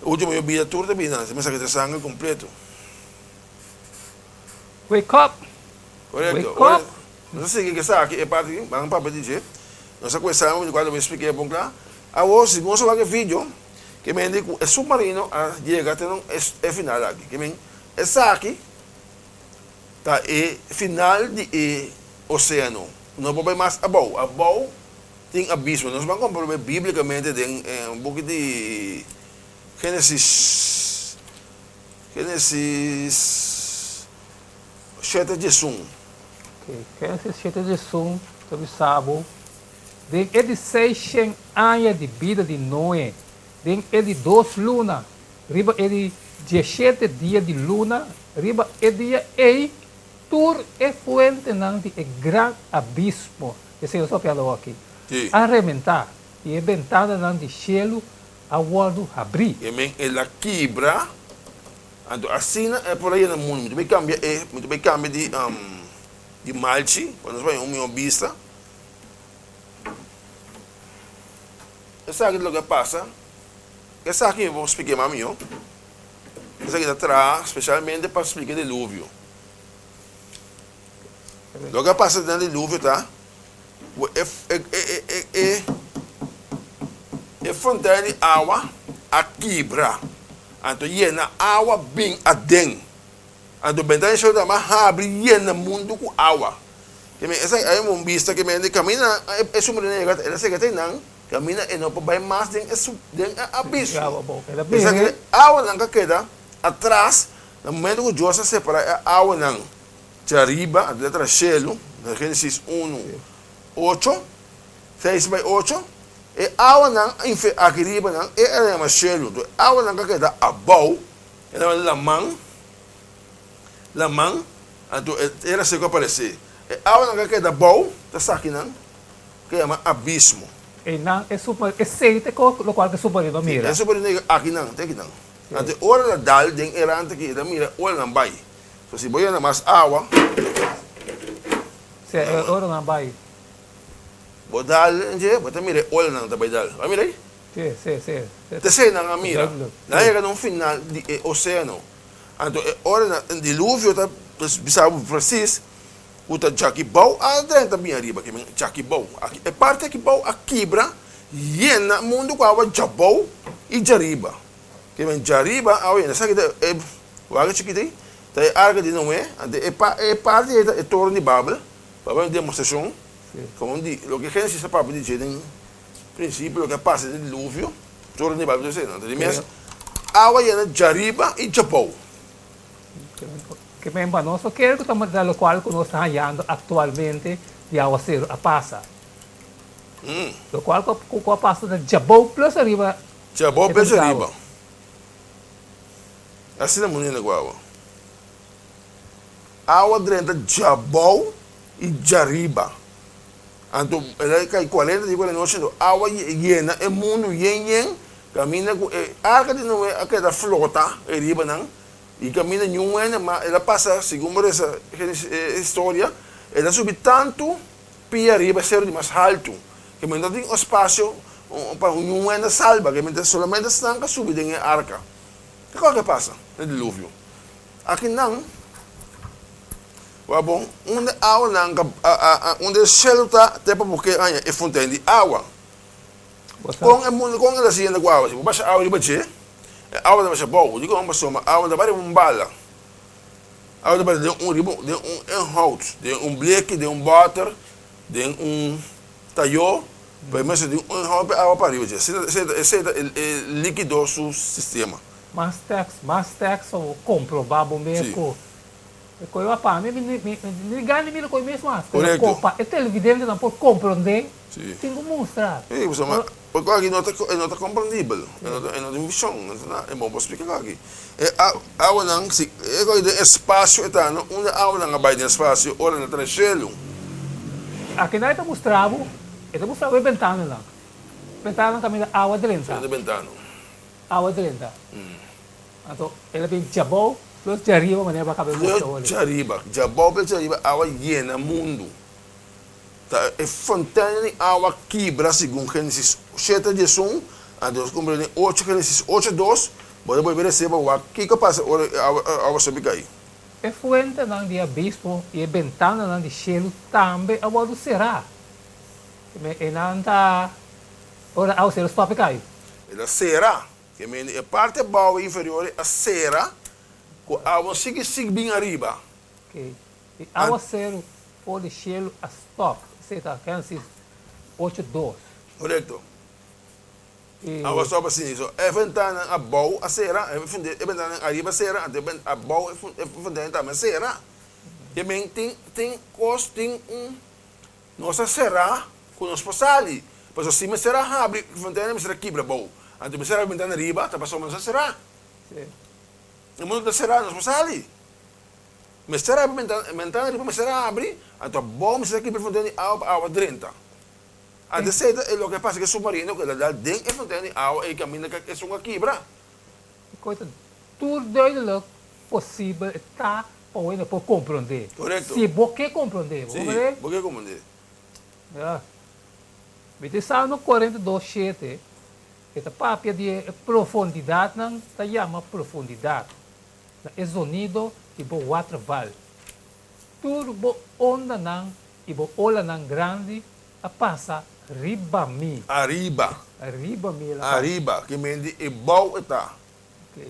E ultimo ña bida tur ta bira nan. E mensahe ta sanger kompleto. Wake up! Korekto. Wake up! Nos a sigui ku esaki, e parti aki, ban papia di dje. Nos a kuesá un kuadro mi splika e bon kla. Awor, si nos a wak e video, ke men di ku e supmarino a yega te nan e final aki. Ke men esaki ta e final di e oséano. No por bai mas abou. Abou tin abismo. Nos ban komprob'é bíblikamente den buki di Génesis. Génesis shete diesun. Ok, Génesis shete diesun ta bisa bo, Den e di seishen aña di bida di Noe, den e di dos luna, riba e di dieshete dia di luna, riba e dia ei, tur e fuentenan di e gran abismo, esei nos papia lo aki, a rementá, i e bentananan di shelu a wòrdu habrí. E men el a kibra, anto asina e por a yena mundu. Mi ta bai kambia e, mi ta bai kambia di di malchi, pa nos bai un mihó bista. Esaki ta loke a pasa. Esaki mi por splika mas mihó. Esaki ta traha spesialmente pa splika diluvio. Loke a pasa den diluvio ta ku e e e e fontein di awa a kibra, anto yena awa bin aden. Anto benta di shelu ta mas habri yena mundu ku awa. Ke men esaki a un bista ke men di kaminda e submarino a yega el a sega te nan kaminda e no por bai mas den e den e abismo. Esaki awanan ka keda atras na momento ku Dios a separa e awanan. Djariba, anto letra shelu, na Génesis unu, ocho, seis bai ocho, e awanan infe aki riba nan, e a yama shelu, anto e awanan ka keda abou, e tabata laman, laman, anto e tera seku a paresé. E awanan ka keda abou, ta saki nan, ku yama abismo. Einan e submarino, esei ta e lokual ku e submarino a mira. E submarino yega akinan, te akinan. Anto e ora el a dal den e rant aki, el a mira ora nan bai. So si bo yena mas awa. Si e ora nan bai. Bo dal dje, bo ta mira e olanan ta bai dal. Bo a mira ei? Si, si, si. T'esei nan a mira. Nan a yega na un final di e oseano. Anto e ora nan, diluvio ta bisa bo presis ku ta djaki bou a drenta bin ariba. Ke men djaki bou. Aki e parti aki bou a kibra yena mundu ku awa djabou i djariba. Ke men djariba awa yena. Esaki ta e Wak chikit ei ta e arka di Noe, anto e e parti ei ta e toren di Babel, pa bai un demostrashon komo di loke Génesis ta papia di dje den prinsipio, loke a pasa den diluvio, toren di Babel ta esei. Anto di mes awa yena djariba i djabou. Ke men pa nos no kere ku ta lokual ku nos ta hañando aktualmente di awaseru a pasa. Lokual ku a pasa ta djabou plus ariba. Djabou plus ariba. Asina mundu yena ku awa. Awa drenta djabou i djariba. Anto el a kai kuarenta dia i kuarenta nochi, anto awa yena e mundu yen yen, kaminda ku e arka di Noe a keda flota e riba nan, i kaminda niun hende mas, el a pasa, segun bo resa e historia, el a subi tantu pia riba e seru di mas haltu, ke men no tin un spasio pa niun hende salba, ke men ta solamente esnan ka subi den e arka. Kiko ke pasa na diluvio? Aki nan wak bon unda awanan ka unda e shelu ta te pa bo ke haña e fontein di awa. Kon e mundu kon el a siña ku awa? Si bo basha awa riba dje, e awa ta basha abou. Dikon? Pasobra awa ta bai riba un bala. Awa ta bai den un riba den un inhoud, den un bleki, den un bòter. Den un tayó, pa e mester tin un hopi awa pa riba dje. Asina esei ta esei ta e likido su sistema. Mas tèks, mas tèks pa bo komprobá bo mes ku e koi wak pa mi, mi mi ni gana di mira koi mes mas. Pero Korekto. pa e televidentenan por komprondé, tin ku mustra. Sí, pasobra e kos aki no ta e no ta komprendibel, e no ta e no tin vishon, no ta nada, e bo por splika kos aki. E awanan, si e kos den espasio e ta, no unda awanan a bai den espasio ora nan ta na shelu. Akinan e ta mustra bo, e ta mustra bo e bentananan. Bentananan kaminda awa drenta. Drenta bentana. Awa drenta. Anto el a bin djabou plus djariba manera bo a kaba e mustra Plus wòrdu. djariba, djabou plus djariba awa yena mundu. Ta e fontein di awa kibra segun Genesis shete diesun, anto nos kumpra den ocho Genesis ocho dos, bo ta bolbe reseba wak kiko pasa ora e awa awa sobi kai. E fuentenan di abismo i e bentananan di shelu tambe a wòrdu será. Ke e nan ta ora awa sero stòp e kai. El a sera, ke mende e parti abou e inferior a sera ku awa sigui sigui bin ariba. Ke e awa sero For di shelu a stop. Esei ta Genesis ocho dos. Korekto. Awa stop asina. So e ventananan abou a sera, e ventananan ariba a sera, anto e abou e ventananan tambe a sera. Ke men tin tin kos tin un nos a sera ku nos por sali. Pasobra si mester a habri ventana mester a kibra abou. Anto mester a habri ventana ariba ta pasobra nos a sera. E mundu ta sera nos por sali. Mester habri bentana riba mester a habri, anto abou mester a kibra e fontein di awa pa awa drenta. Anto esei ta e loke a pasa ku e submarino ku el a dal den e fontein di awa ei kaminda ku esun a kibra. E kos ta tur duidelijk posibel e ta pa wende por komprondé. Korekto. Si bo ke komprondé, bo Si, komprondé? bo ke komprondé. Ya. Mi tin Salmo 42, shete, e ta papia di e profondidatnan ta yama profondidat. Na e zonido di bo waterval. Tur bo ondanan i bo olanan grandi a pasa riba mi. Ariba. Riba mi el a pasa. Ariba, ke men di e bou e ta. Ok.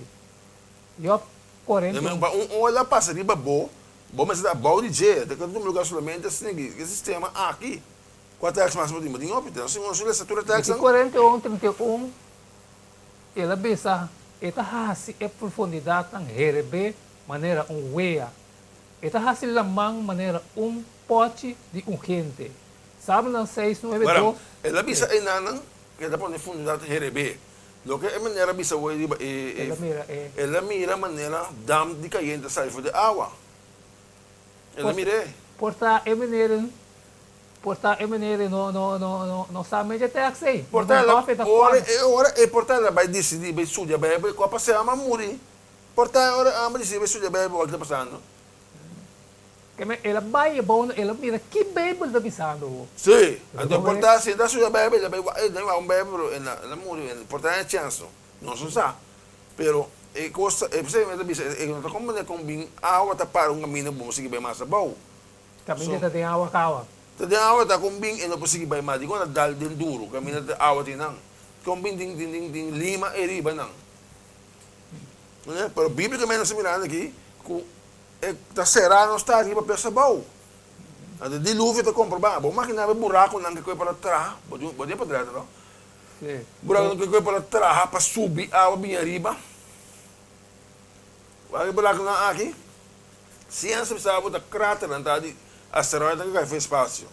Job 41. Pa un ola pasa riba bo, bo mester ta abou di dje. Ta keda tuma lugar solamente asina ki e sistema aki. Kua tèks mas bo tin? Bo tin hopi. Nos tin un lesa tur e tèksnan. Di 41, 31. El a bisa, E ta hasi e profundidatnan herebé manera un wea. E ta hasi laman manera un pòchi di un hende. Salmonan seis, nuebe, Wèl, dos, el a bisa tres. enanan ku e ta pone fundidat herebé. Loke e manera bisa woi riba e, El a mira e. El a mira manera dam di kayente ta sali for di awa. El a mir'é. Por ta e manera Por ta e meneer ei no no no no no sa media tèks ei. Por ta el a Koffie ta ora kuadra. e ora e por ta el a bai disidí bai studia Bijbel ku a pasea ama muri. Por ta e ora e ama disidí bai studia Bijbel wak ta pasando. Ke men el a bai e bou el a mira ki Bijbel ta bisando ho. Sí, anto por ta si e ta studia Bijbel el a bai wak el a wak un Bijbel pero el a el a muri por ta e chèns no. Nos no sa. Pero e kos ta e p'esei mi ta bisa e no ta komprendé kon bin awa ta para un kaminda ku bo sigui bai mas abou. Kaminda ta den awa kawa. Ta den awa ta kon bin e no por sigui bai mas dikon ta dal den duru kaminda ta awa tin nan kon bin tin tin tin tin lima e riba nan pero biblikamente nos ta mirando aki ku e ta sera nos ta riba pes abou anto diluvio ta komproba bo makina bo burakunan ke koe para traha bo tin bo tin e potret no burakunan ke koe para traha pa subi awa bin ariba wak e burakunan aki. Siensia bisa bo ta kraternan ta di asteroidenan ku kai for espasio.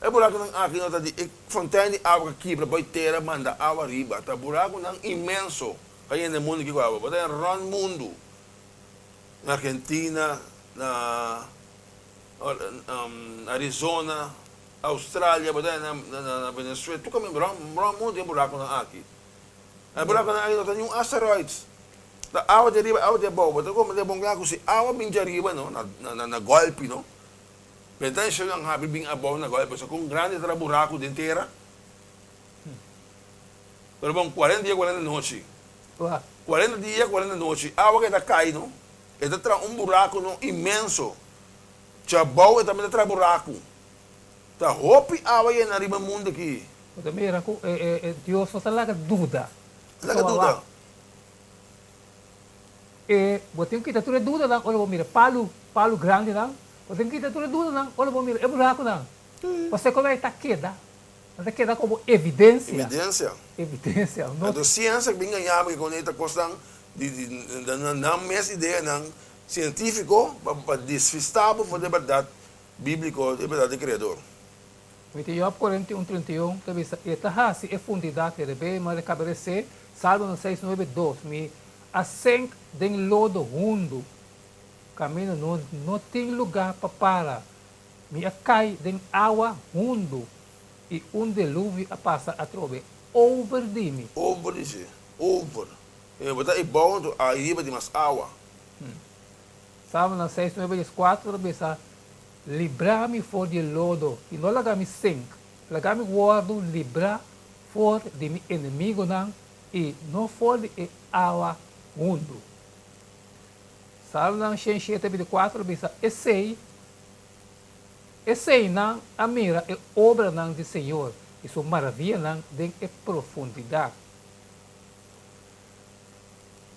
E burakunan aki no ta di e fontein di awa ku kibra bai tera manda awa riba. Ta burakunan inmenso ka yena e mundu aki ku awa. Bo ta hende rònt mundu, na Argentina, na Arizona, Australia, bo ta hende na Venezuela, tur kaminda rònt mundu tin e burakunan aki. E burakunan aki no ta niun asteroids. Ta awa di ariba, awa di abou. Bo ta komprendé bon kla ku si awa bin djariba no, na na na gòlpi no, benta e shellnan habri bin abou na gòlpi. Pasobra kon grandi ta buraku den tera. Pero bon, kuarenta dia, kuarenta nochi. Kuarenta dia, kuarenta nochi, awa ke ta kai no, e ta traha un buraku no inmenso. Djabou e tambe ta traha buraku. Ta hopi awa yena riba mundu aki. Bo ta mira ku e e Dios no ta laga duda. Laga duda. E bo tin kita tur e dudanan ora bo mira palu, palu grandinan, bo tin kita tur e dudanan ora bo mira e burakunan. Pasobra kon ei ta keda, nan ta keda komo evidensia. Evidensia. Evidensia. No. Anto siensia bin gaña bo kon ei ta kosnan di di nan mes ideanan sientifiko pa pa desvista bo for di e bèrdat bíbliko, e bèrdat di Kreador. Mi ta Job 41, 31 ta bisa, E ta hasi e fundidat herebé, ma rekaberesé, Salmonan 6, 9, 2, Mi a senk den lodo hundu, kaminda no no tin lugá pa para. Mi a kai den awa hundu, i un deluvio a pasa atrobe over di mi. Over di si, over. E bo ta i bou anto ariba di mas awa. Salmonan 6, 9, 14 ta bisa, Libra mi for di e lodo i no laga mi sink. Laga mi wòrdu librá for di mi enemigunan i no for di e awa hundu. Salmonan 107, 24 bisa, Esei, eseinan a mira e obranan di Señor i su maravianan den e profundidat.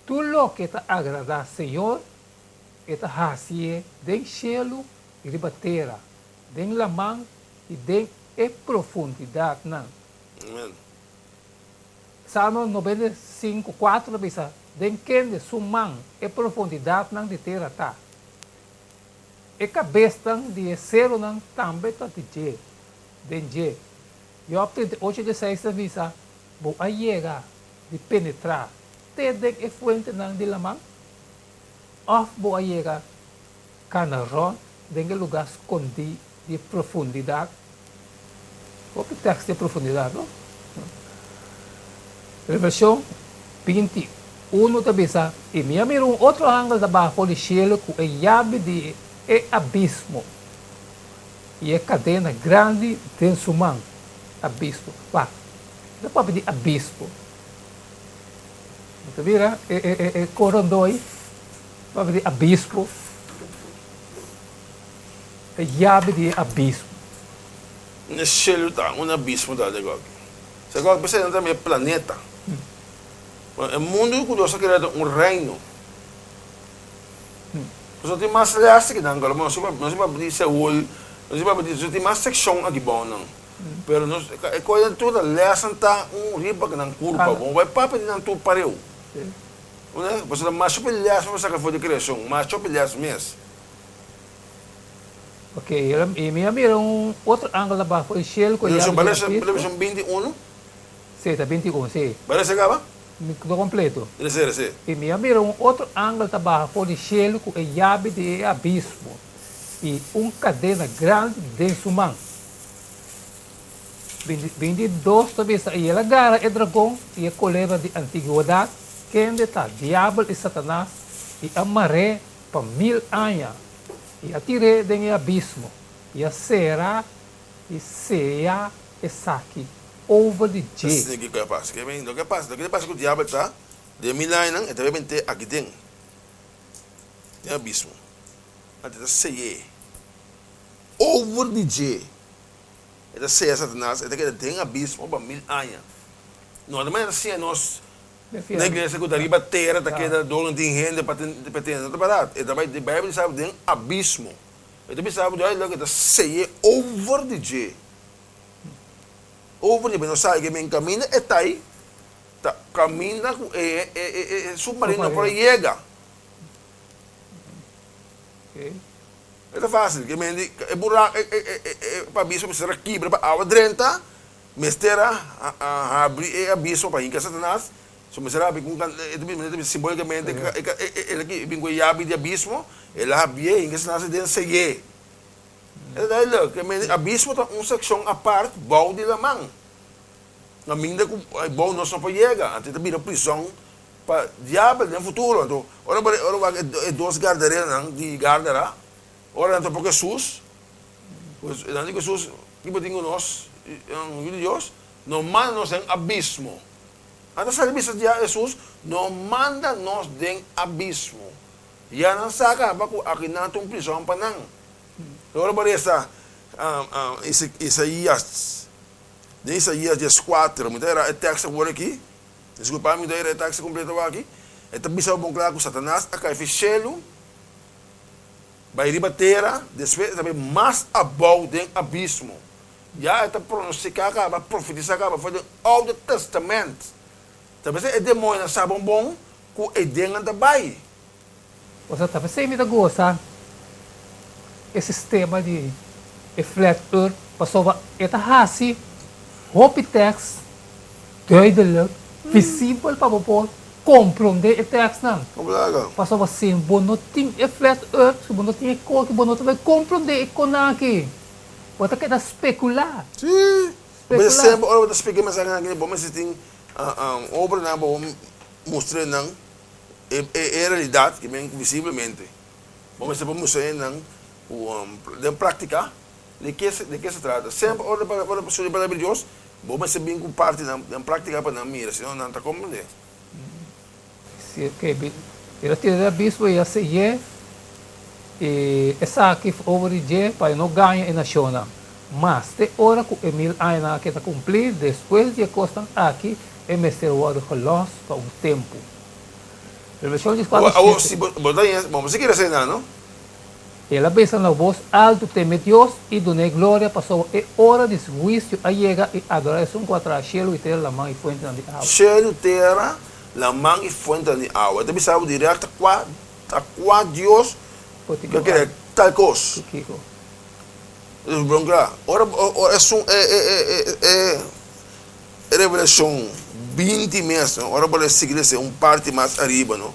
Tur loke ta agradá Señor, e ta hasié den shelu i riba tera, den laman i den e profundidatnan. Amen. Salmo 95, 4 ta bisa, Den kende su man e profundidatnan di tera ta? E kabesnan di e serunan tambe ta di dje, den dje. Job 38, 16 ta bisa, Bo a yega di penetrá te den e fuentenan di laman? Òf bo a yega kana rònt den e lugá skondí di profundidat? Hopi tèks di profundidat, no? Revelashon 21 ta bisa, I mi a mira un otro angel ta baha for di shelu ku e yabi di e abismo i e kadena grandi den su man. Abismo. Wak, e ta papia di abismo. Bo ta mira e e e e korondoi papia di abismo. E yabi di e abismo. Un shelu ta, un abismo ta de goki. Sa goki p'esei nan ta mira planeta. Bueno, e mundu ku Dios a krea ta un reino. Pasobra tin mas lès aki nan, nos no papia di Seul, nos papia di, tin mas sekshon aki bou nan. Pero nos, e kos tur ta lèsnan ta un riba ku nan kurpa. Bo bai papia di nan tur pareu. Pasobra mas hopi lès bo saka for di kreashon, mas hopi lès mes. Ok, y mi a mira un otro angel ta baha for di cielo cu e yabi di abismo. Revelashon 21? Si, ta 21, si. Bai lesa caba? No completo. Lesa, lesa. Y mi a mira un otro angel ta baha for di cielo cu e yabi di e abismo y un cadena grandi den su man. 22 ta bisa, Y el a gara e dragon y e colebra di antiguedad, kende ta Diabel y Satanas, y a mar'é pa mil aña, i a tir'é den e abismo, i a sera i seya esaki over di dje. Asina kiko a pasa? Ke men, loke a pasa, loke ta pasa ku diabel ta, den mil añanan e ta rebent'é aki den, den abismo. Anto e ta sey'é over di dje. E ta seya Satanas, e ta keda den abismo pa mil aña. No ta manera siña nos Na iglesia ku ta riba tera ta keda dor no tin hende pa tene. No ta bèrdat. E ta bai, e Beibel bisa den abismo. E ta bisa bo duidelijk e ta seye over di dje. Over di dje. Nos sabi ke men kaminda e ta ei ta kaminda ku e e submarino no por a yega. E ta fásil. Ke men di e buraku e e e abismo mester a kibra pa awa drenta. Mester a habri e abismo pa hinka Satanas, so mester a habri ku un e ta bisa simbolikamente el a bin ku e yabi di abismo, el a habrié hinka Satanas aden seyé. E ta duidelijk, ke men abismo ta un sekshon apart bou di laman, kaminda ku bou nos no por yega, anto e ta bira prison pa diabel den futuro. Anto ora bo ora wak e dos gardareronan di Gardara, ora nan topa ku Hesus, pues nan di ku Hesus, Ki bo tin ku nos, Yu di Dios? No manda nos den abismo. Nan ta sali bisa dia Hesus, No manda nos den abismo. Ya nan sa kaba ku aki nan ta un prison pa nan. Ora bo resa Isaías, den Isaías 14, mi ta era e tekst awor aki, diskulpa mi ta era e tekst kompleto awor aki, e ta bisa bo bon kla ku Satanas a kai fi shelu, Bai riba tera, despues e ta bai mas abou den abismo. Ya e ta pronosticá caba, profetisá caba for den Oude Testament. Ta p'esei e demoñonan sa bon bon cu e dennan ta bai. Osea, ta p'esei mi ta gosa e sistema di e flat earth pasobra e ta hasi hopi tekst duidelijk, visibel pa bo por komprondé e tekstnan. Pasobra si bo no tin e flat earth, si bo no tin e kos, bo no ta bai komprondé e konan aki. Bo ta keda spekulá. Sí. Bo semper ora bo ta splika e mensahenan aki, bo mester tin obranan pa bo mustra nan e e realidat ke men visiblemente. Bo mester por mustra nan ku den praktika de ke de ke se trata. Semper ora ora bo studia palabra di Dios, bo mester bin ku partinan den praktika pa nan mira, sino nan ta komprende. Si ke el a tira den abismo i a sey'é, i esaki over di dje pa e no gaña e nashonnan. Mas te ora ku e mil añanan a keda kumplí, despues di e kosnan aki e mester wòrdu gelòs pa un tempu. Revelashon dieskuater Awor, shete. si bo bo ta haña, bo mester kere esei nan, no? El a bisa na bos altu, Teme Dios i dun'é gloria, pasobra e ora di su huisio a yega, i adorá esun ku a traha shelu i tera, laman i fuentenan di awa. Shelu, tera, laman i fuentenan di awa. E ta bisa bo dirèkt ta kua ta kua Dios ta kere tal kos. Ora ora esun e e e e e Revelashon 20 mes, no, ora bo ta sigui lesa un parti mas ariba, no.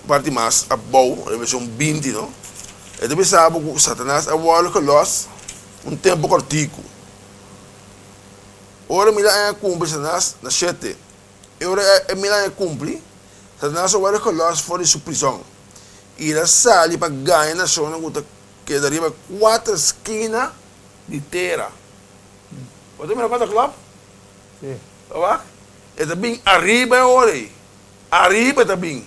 Parti mas abou, Revelashon 20, no? E ta bisa bo ku Satanas a wòrdu gelòs un tempu kòrtiku. Ora mil aña a kumpli, Satanas, na shete, e ora e mil aña a kumpli, Satanas a wòrdu gelòs for di su prizòn, i el a sali pa gaña nashonnan ku ta keda riba kuater skina di tera. Bo ta mira kon ta klòp? Sí. Ta wak? E ta bin ariba e ora ei. Ariba ta bin.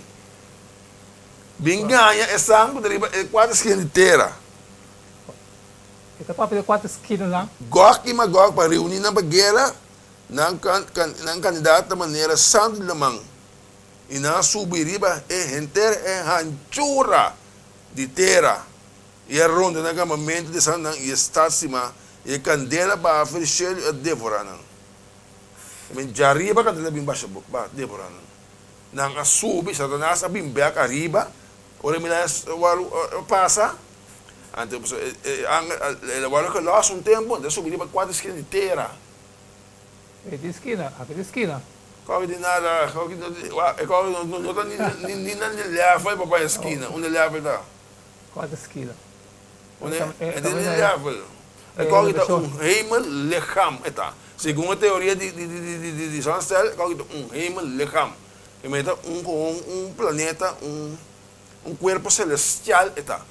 Bin gaña esan ku ta riba e kuater skina di tera. E ta papia di e kuater skinanan. Gog i Magog pa reuní nan pa guera, nan nan kandidat ta manera santu di laman, i nan a subi riba e henter e hanchura di tera, i a ronda nan kampamentu di esannan i e stat stimá, i e kandela baha for di shelu i a devorá nan. Men djariba kanta ta bin basha ba Débora nan. Nan a subi, Satanas a bin bek ariba, ora e mira es wòrdu pasa, anto e e angel el a wòrdu gelòs un tempu, anto a subi riba kuater skina di tera. E di skina, aki di skina. Kòke di nada, kòke no di, wak, e kòke no no ta ni ni ni na di level pa bai e skina, unda level ta? Kuater skina. Unda e ta ni level. E kòke ta un hemellichaam e ta. Segun e teoria di di di di di zonnestel e kòke ta un hemellichaam. E mester ta un gewoon un planeta, un un kuerpo selestial e ta.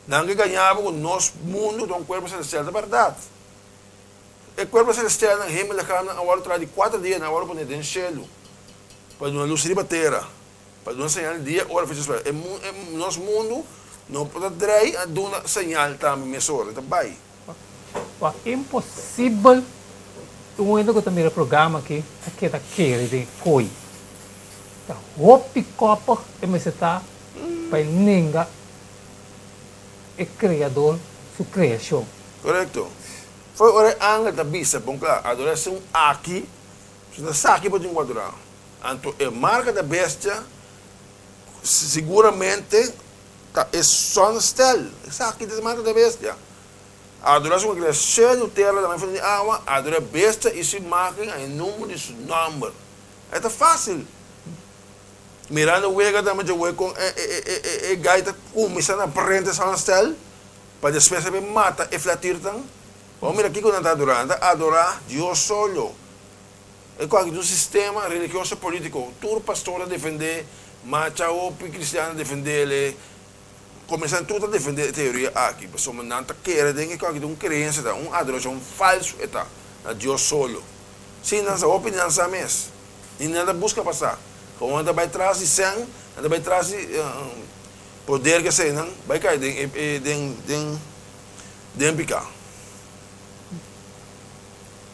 Nan ke gaña bo ku nos mundu ta un kuerpo selestial, ta bèrdat. E kuerpo selestialnan, hemellichaamnan, a wòrdu traha di kuater dia, nan a wòrdu pone den shelu pa duna lus riba tera. Pa duna señal di dia, ora, fecha spera. E mu, e nos mundu no por ta drei a duna señal tambe mesora, e ta bai. Wak imposibel un hende ku ta mira e programa aki ta keda kere den kooi. Ta hopi koppig e mester ta pa e nenga e Kreador su kreashon. Korekto. Fo'i ora e angel ta bisa bon kla, adorá esun aki, su ta sa ki bo tin ku adorá. Anto e marka da bestia siguramente ta e zonnestel. Esaki ta e marka da bestia. Adora su kria shelu, tera, laman i fuente di awa, adora e bestia i su imagen i e number di su nomber. E ta facil. Mirando wega tambe dje wei kon e e e guy ta cuminsa na prende e zonnestel pa despues e bin mata e flatirtan. Bo mira kiko nan ta adora. Nan ta adora Dios solo. E ku aki ta un sistema religioso politico. Tur pastor ta defende, macha hopi cristian ta defendele. Comenzan tur ta defende e teoria aki, pasobra nan ta kere den e ku aki ta un creencia, ta un adoracion falso e ta, na Dios solo. Si nan sa, hopi di nan sa mes. Ni nan ta busca pa sa. Como nan ta bay tras di cen, nan ta bay tras di poder ke esey, nan bay cay den e den den den pica.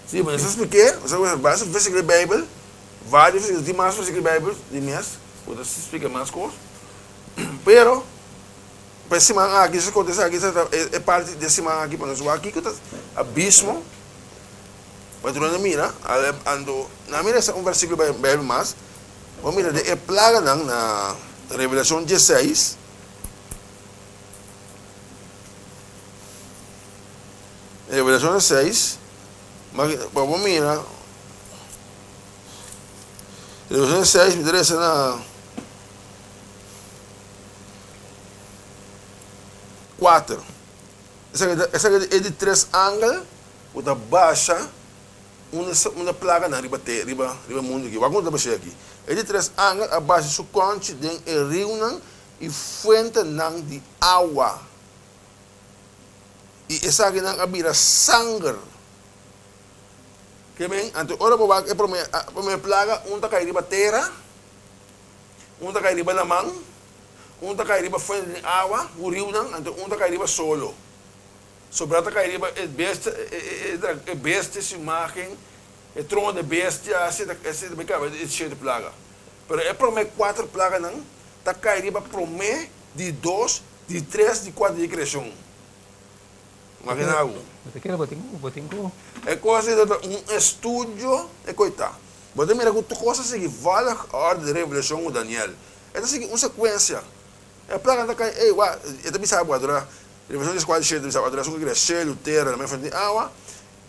Sí, ma nos a splik'é, nos a basa versíkulo di Beibel, vários versíkulo, tin mas versíkulo di Beibel di mes ku ta splika mas kos. Pero, pa e siman aki, nos a konta esaki, e parti di e siman aki pa nos wak kiko ta abismo. Pa tur hende mira, anto nan mira un versikulo Bijbel mas, bo mira den e plaganan na Revelashon diesseis, Revelashon diesseis, pa bo mira, Revelashon diesseis mi ta resa na kuater, esaki ta e di tres angel. Ku ta basha un plaganan riba te riba riba mundu aki. Wak kon ta basha aki. E di tres angel a basha su kònchi den e riunan i fuentenan di awa, i esakinan a bira sanger. Ke men? Anto ora bo wak e promé promé plaga, un ta kai riba tera, un ta kai riba laman, un ta kai riba fuente di awa ku riunan, anto un ta kai riba solo. Sobra ta kai riba e bestia, e bestia su imagen, e trono di e bestia, asina ta asina ta bai kaba e shete plaga. Pero e promé kuater plaganan ta kai riba promé, di dos, di tres, di kuater di e kreashon. Imagina bo. Bo ta kere bo tin ku, bo tin ku. E kos ei ta un estudio e koitá. Bo ta mira ku tur kos ta sigui volgorde di Revelashon ku Daniel. E ta sigui un sekuensia. E plaga ta kai, ey, wak, e ta bisa bo adorá. Revelashon dieskuater shete ta bisa bo adorá esun ku kria shelu, tera, laman fuente di awa.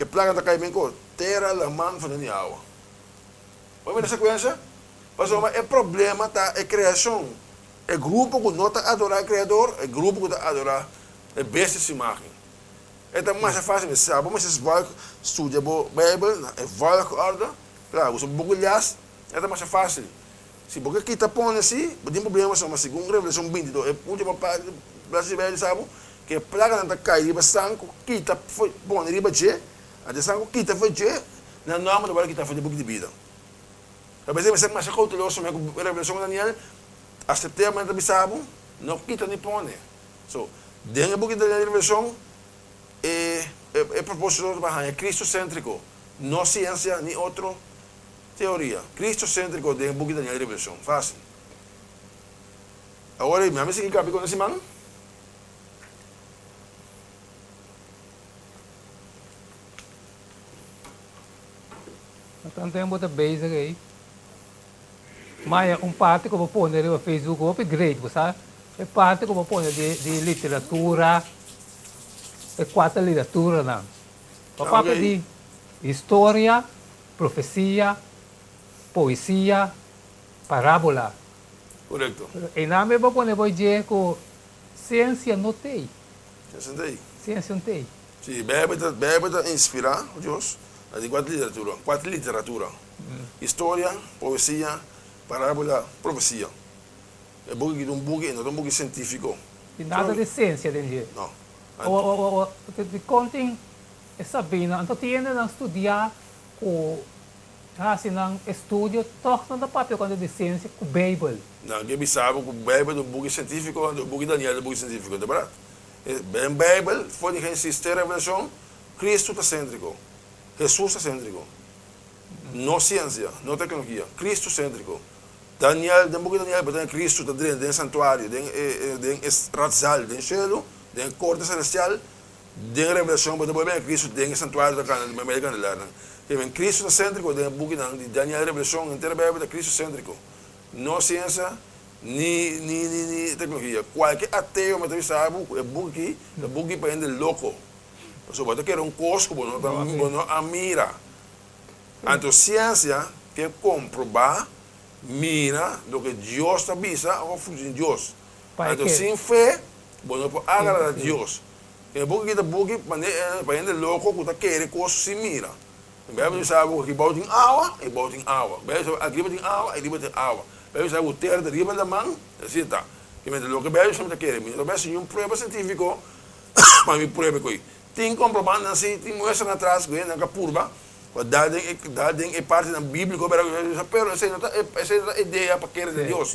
E plaga ta kai ben ko tera, laman, fuente di awa. Bo a mira e sekuensia? Pasobra e problema ta e kreashon. E grupo ku no ta adorá e Kreador, e grupo ku ta adorá e bestia su imágen. E ta masha fásil mi sa bo mester volg studia bo Beibel na e volgorde. Klaru, bo buki lias, e ta masha fásil. Si bo ke kita pone si, bo tin problema pasobra segun Revelashon bintidos, e ultimo parti di Beibel sa bo ku e plaganan ta kai riba esnan ku kita for pone riba dje, anto esnan ku kita for dje, nan nòmber ta wòrdu kitá for di buki di bida. Ta p'esei mester masha kouteloso me ku Revelashon Daniel, asept'é manera ta bisa bo, no kita ni pone. So, den e buki di Daniel i Revelashon, e e propósito ta pa haña kristoséntriko, no siensia ni otro Teoria, Cristocentrico den e buki Daniel Revelacion. Facil. Awor ei, mi a mi sigui kapi ku nos siman. Tantu tempu bo ta bezig ei. Maya, un parti ku bo pone riba Facebook hopi great, bo sa? E parti ku bo pone di di literatura, e kuater literaturanan. Bo papia di historia, Profesia, poesia, parábola. Korekto. Einan mi bo pone bo dje ku siensia no t'ei. Siensia no t'ei. Siensia no t'ei. Si, Bijbel ta, Bijbel ta inspirá ku Dios na di kuater literatura, kuater literatura, historia, poesia, parábola, profesia. E buki aki ta un buki, e no ta un buki sientífiko. Tin nada di siensia den dje. No. O, o, o, o, dikon tin e sabínan? Anto tin hendenan studiá Ku hasi nan estudio tòg nan ta papia kontra di siensia ku Beibel. Nan ke bisa bo ku Beibel ta un buki sientífiko, anto e buki Daniel ta un buki sientífiko. Ta bèrdat. Den Beibel, for di Génesis te Revelashon, Kristu ta séntriko. Hesus ta séntriko. No siensia, no teknologia. Kristu séntriko. Daniel, den buki Daniel bo ta mira Kristu ta drenta den e santuario, den e den e ratzal den shelu, den e korte selestial. Den Revelashon bo ta por mira Kristu den e santuario ta kanda meimei di kandelarnan. Te men Kristu ta sentriko den e bukinan di Daniel, Revelashon, henter e Beibel ta Kristu sentriko. No siensia ni ni ni ni teknologia. Kualke ateo mi ta bisa bo ku e buki aki ta buki pa hende loko. Pasobra bo ta kere un kos ku bo no ta bo no a mira. Anto siensia ke komprobá, mira loke Dios ta bisa òf funcion Dios. Anto sin fe bo no por agrada Dios. E buki ki ta buki pa hende loko ku ta kere kos sin mira. Beibel bisa bo ku aki bou tin awa, ei bou tin awa. Beibel bisa bo aki riba tin awa, ei riba tin awa. Beibel bisa bo ku tera ta riba laman, asina ta. Kimente loke Beibel bisa mi ta kere. Mi no ta bai hasi niun prueba sientífiko pa mi prueba ku ei. Tin komprobantenan si, tin muestranan atras ku hendenan ka purba pa dal den e dal den e partinan bíbliko pero esei no ta esei no ta idea pa kere den Dios.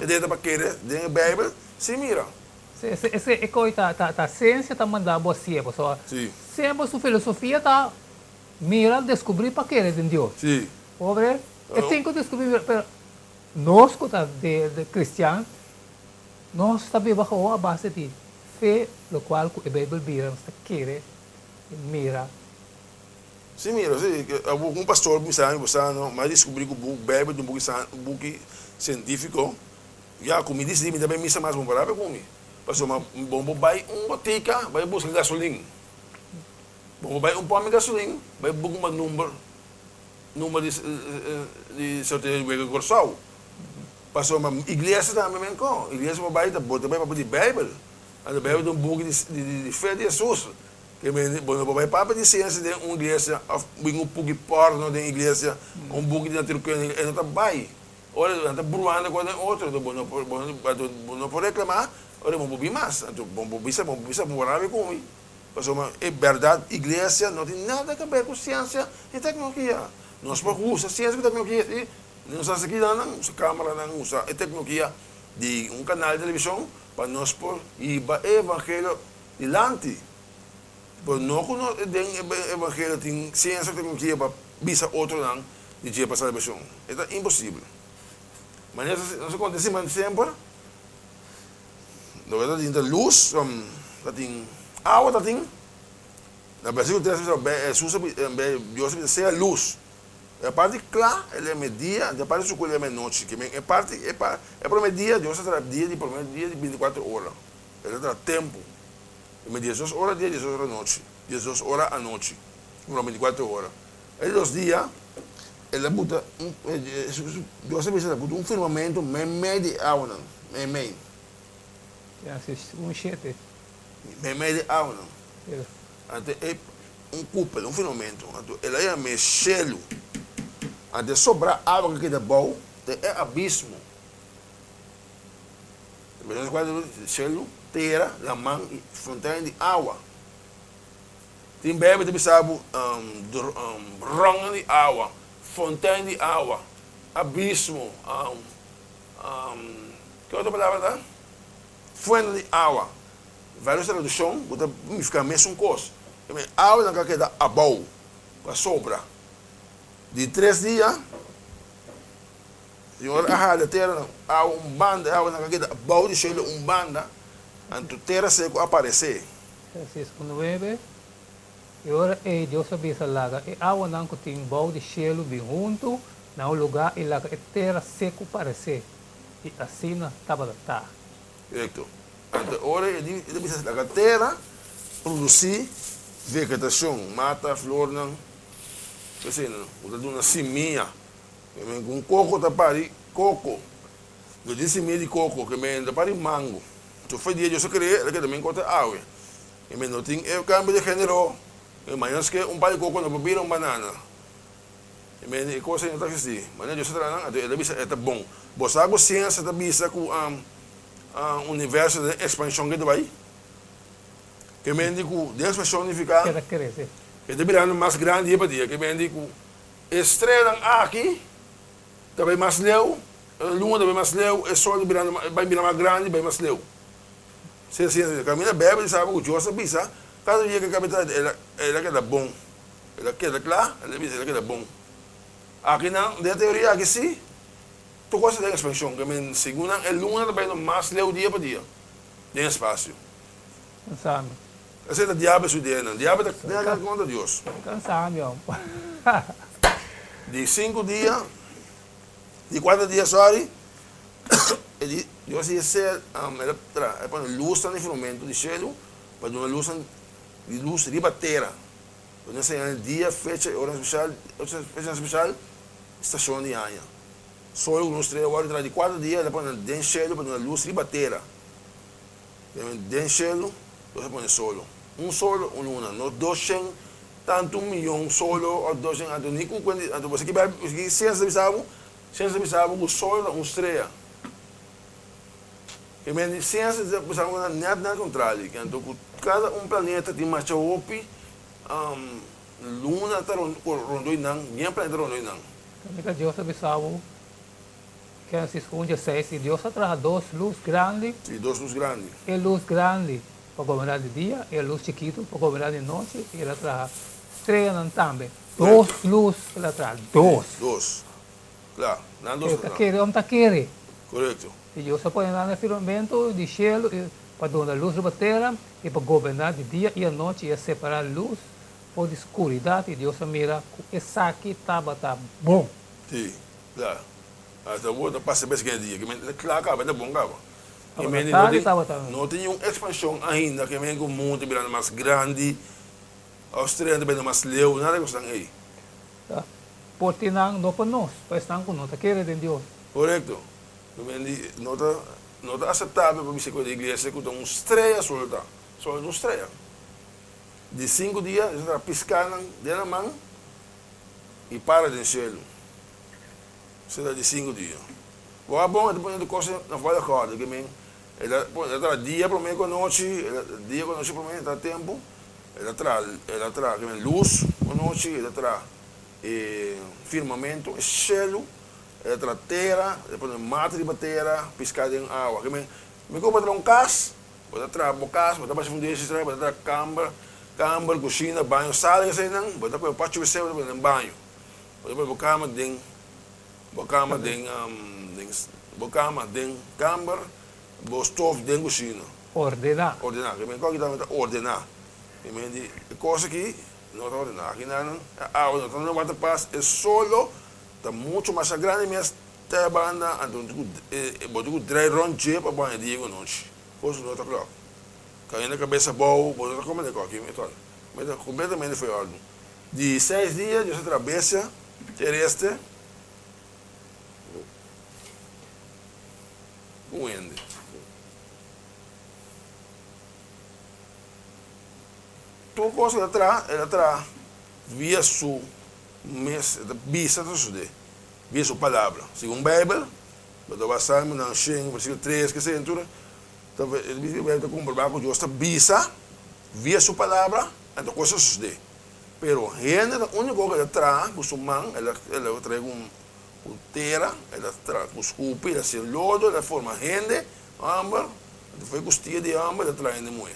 Idea ta pa kere den e Beibel sin mira. Ese e koe ta ta siensia ta manda bo hacié pasobra semper su filosofia ta mira descubrí pa kere den Dios. Pobre e tin cu descubrí mira pero nos cu ta de cristian nos ta biba gewoon a base di fe locual cu e Bijbel bira nos ta kere y mira. Si mira, si, abo un pastor bisa mi bo sa no, mi a descubri cu bu Bijbel ta un buki san, un buki cientifico, ya cu mi dicidi mi ta bay misa mas bon pa rabia cu mi, pasobra bo bo bay un botica bay busca gasolin, bo bo bay un pomp di gasolin bay buka un number, number di di sorteo di wega Corsou, pasobra iglesia tambe men con, iglesia bo bay ta bo ta bay papia di Bijbel, anto Bijbel ta un buki di di fe di Jesus. Ke mende, bo no por bai papia di siensia den un iglesia òf bin un puki pòrno den iglesia, un buki di natuurkunde, e no ta bai. Ora nan ta bruando kos den otro, anto bo no por, bo no, anto bo no por reklamá, ora bo por bin mas. Anto bo por bisa, bo por bisa, bo por rabia ku mi. Pasobra e bèrdat iglesia no tin nada ke ber ku siensia ni teknologia. Nos por usa siensia ku teknologia si, nos hasi kidanan, usa kameranan, usa e teknologia di un kanal di televishon pa nos por hiba e evangelio Dilanti. Pero no ku no den e evangelio tin siensia ku teknologia pa bisa otronan di dje pa salbashon. E ta imposibel. Manera nos a konta siman semper, loke ta tin ta lus, ta tin awa ta tin. Na versikulo tres ta bisa Hesus a bisa, Dios a bisa sea lus. E parti kla el yama e dia, anto e parti sukú el yama e nochi. Ke men e parti e prome dia Dios a traha dia di prome dia di bintikuater ora. E ta traha tempu. I mi diesdos ora dia, diesdos ora nochi, diesdos ora anochi, dura bintikuater ora. E di dos dia, el a buta un, Dios a bisa el a buta un firmamentu meimei di e awanan, meimei. Génesis un shete. Meimei di e awanan. Anto e un kupel, un firmamentu. Anto el a yam'é shelu. Anto e sobrá awa ku a keda abou ta e abismo. Shelu, tera, laman i fontein di awa. Tin Bijbel ta bisa bo bronnan di awa, fontein di awa, abismo, ke otro palabra ta? Fuente di awa. Varios tradukshon ku ta nifiká mesun kos. Awa nan ka keda abou, pa sobra. Di tres dia. Señor a hala tera na awa un banda, e awanan a keda abou di shelu un banda, anto tera seku a paresé. Génesis un nuebe, E ora ei Dios a bisa, Laga e awanan ku tin bou di shelu bin huntu na un lugá i laga e tera seku paresé. I asina tabata ta. Korekto. Anto e ora ei e ta bisa, Laga tera produsí vegetashon, mata, flornan, eseinan ku ta duna simia. Ke men ku un koko ta pari koko. No tin simia di koko, ke men ta pari mango. So fe dia Dios a krea, el a keda men kota awe. Ke men no tin e kambio di genero. Ke mañana ske un par di koko no por bira un banana. Ke men e kos ei no ta eksistí. Manera Dios a traha nan, anto el a bisa e ta bon. Bo sa ku siensia ta bisa ku universo ta den ekspanshon ke ta bai? Ke men di ku den ekspanshon nifiká ke ta birando mas grandi dia pa dia. Ke men di ku E streanan aki ta bai mas leu, e luna ta bai mas leu, e sol ta birando bai bira mas grandi, bai mas leu. Si asina ta. Kaminda Bijbel di saba ku Dios a bisa, kada dia ku e kabia ta el a keda bon. El a keda kla, el a bisa el a keda bon. Akinan, den e teoria aki si, tur kos ta den ekspanshon. Ke men segun nan e luna ta bayendo mas leu dia pa dia den espasio. Kansami. Esei ta diabel su ideanan. Diabel ta keda kontra Dios. Kansami om. Di sinku dia, di kuater dia, sorry, e di, Dios di esei, el a traha, el a pone lusnan di firmamento di shelu pa duna lusnan di lus riba tera. Pa duna señal di dia, fecha i oranan spesial, fechanan spesial, stashon di aña. Sol ku lus strea wòrdu traha di kuater dia, el a pone nan den shelu pa duna lus riba tera. Den shelu Dios a pone solo. Un solo, un luna. No doshen tantu miyon solo of doshen anto ni ku kuenti anto boso ki siensia ta bisa bo? Siensia ta bisa bo ku solo ta un strea. Ke men di siensia ta bisa bo net net kontrali ke anto ku kada un planeta tin masha hopi luna ta rondoi nan, bien planeta rondoi nan. Kaminda Dios ta bisa bo Génesis un dieseis, I Dios a traha dos lus grandi. Sí, dos lus grandi. E lus grandi pa goberná di dia, i e lus chikitu pa goberná di nochi, i el a traha streanan tambe. Dos lus el a traha, dos. Sí, dos. Kla, nan dos a traha. E ta kere òf no ta kere? Korekto. I Dios a pone nan na e firmamentu di shelu pa duna lus riba tera, i pa goberná di dia i anochi, i a separá lus. For di skuridat i Dios a mira ku esaki tabata bon. Sí, kla. Hasta awor ta pasa bes ken dia. Ke men ta kla kaba, e ta bon kaba. Ke Tabata men no tardi, tin, tabata. no tin niun ekspanshon ainda. Ke men ku mundu ta birando mas grandi, Australia ta birando mas leu, nada di kosnan ei. Ta por tin nan, no pa nos, pa esnan ku no ta kere den Dios. Korekto. Ke men di no ta, no ta aseptabel pa bisa ku e iglesia ku ta un strea solo ta. Solo ta un strea. Di sinku dia Hesus a piska nan den laman i para den shelu. Esei ta di sinku dia. Wak bon e ta pone tur kos na volgorde, ke men e ta pone e ta traha dia prome ku anochi, e ta dia ku anochi prome e ta tempu, e ta traha e ta traha ke men lus ku anochi, e ta traha e firmamentu, e shelu, e ta traha tera, e ta pone mata riba tera, piska den awa. Ke men mi ku bo traha un kas. Bo ta traha bo kas, bo ta basa fundeshi traha, bo ta traha kamber, kamber, kushina, baño, sala eseinan, bo ta pone pachi wc, bo ta pone den baño. Bo ta pone bo kama den, bo kama den, den, bo kama den kamber, bo stof den kushina. Ordená. Ordená. Ke men kòke tambe ta ordená. Ke men di e kos aki no ta ordená. Aki nan e awa no ta na waterpas, e solo ta mucho masha grandi mes te banda, anto bo tin ku drai rònt dje pa baña dia ku anochi. Kos no ta klòp. Kaminda kabes abou, bo no ta kome de kòki mi tòl. Mi ta kompletamente for òrdu. Di seis dia Dios a traha bestia tereste ku hende. Tur kos el a traha, el a traha via su mes, el ta bisa ta sosodé, via su palabra. Segun Beibel, Bo ta wak Salmonan shen, versíkulo tres, ke sey tur, ta Beibel ta komprobá ku Dios ta bisa via su palabra, anto kos ta sosodé. Pero hende ta úniko ku el a traha ku su man, el a el a traha ku ku tera, el a traha ku skupi, el a hasi lodo, el a forma hende, hòmber, anto for e kustia di e hòmber el a traha hende muhé.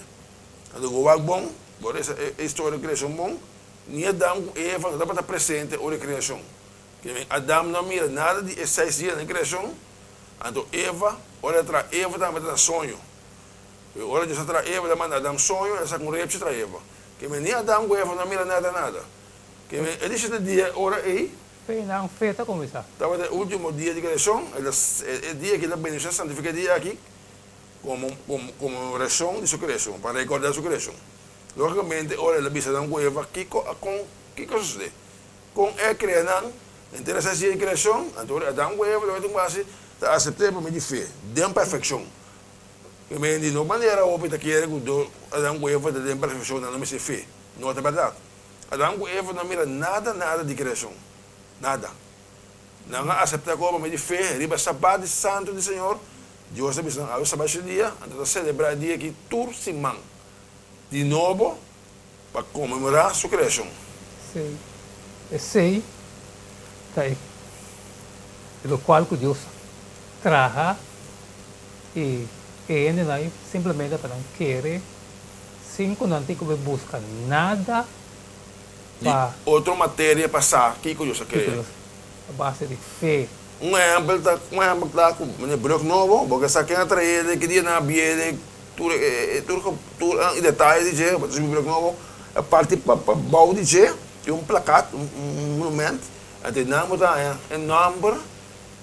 Anto ku wak bon, bo resa e historia di kreashon bon, ni Adam ku Eva no tabata presente ora e kreashon. Kende Adam no a mira nada di e seis dianan di kreashon, anto Eva, ora el a traha Eva tambe ta na soño. Pero ora Dios a traha Eva, el a manda Adam soño, el a saka un repchi traha Eva. Kende ni Adam ku Eva no a mira nada nada. Kende e di shete dia ora ei. Fe nan fe ta kuminsá. Tabata e ultimo dia di kreashon, el a e dia ki el a bendishoná santifiká e dia aki komo konmemorashon di su kreashon, pa rekordá su kreashon. Lógikamente ora el a bisa Adam ku Eva kiko a kon kiko a sosodé. Kon e krea nan, henter esei si e kreashon, anto ora Adam ku Eva tabata tin ku hasi ta asept'é pa medio di fe, den perfekshon. Ke men di no manera hopi ta kere ku Adam ku Eva ta den perfekshon nan no mester fe. No ta bèrdat. Adam ku Eva no a mira nada nada di kreashon. Nada. Nan a aseptá ku pa medio di fe riba Sabat di santu di Señor, Dios a bisa nan awe Sabat shi dia, anto ta selebrá e dia aki tur siman. Di nobo Pa konmemorá su kreashon. Sí, esei ta e lokual ku Dios traha i e hendenan ei simplemente pa nan kere sin ku nan tin ku bai buska nada Di pa. otro materia pa sa kiko Dios a krea. A base di fe. Un ehèmpel ta un ehèmpel ta ku meneer Brug Nobo, bo ke sa ken a trae ki dia nan a bié Tur e tur tur e detaye di dje, bo ta subi brug nobo, e parti pa bou di dje tin un plakat, un monument, anto einan bo ta haña e nòmber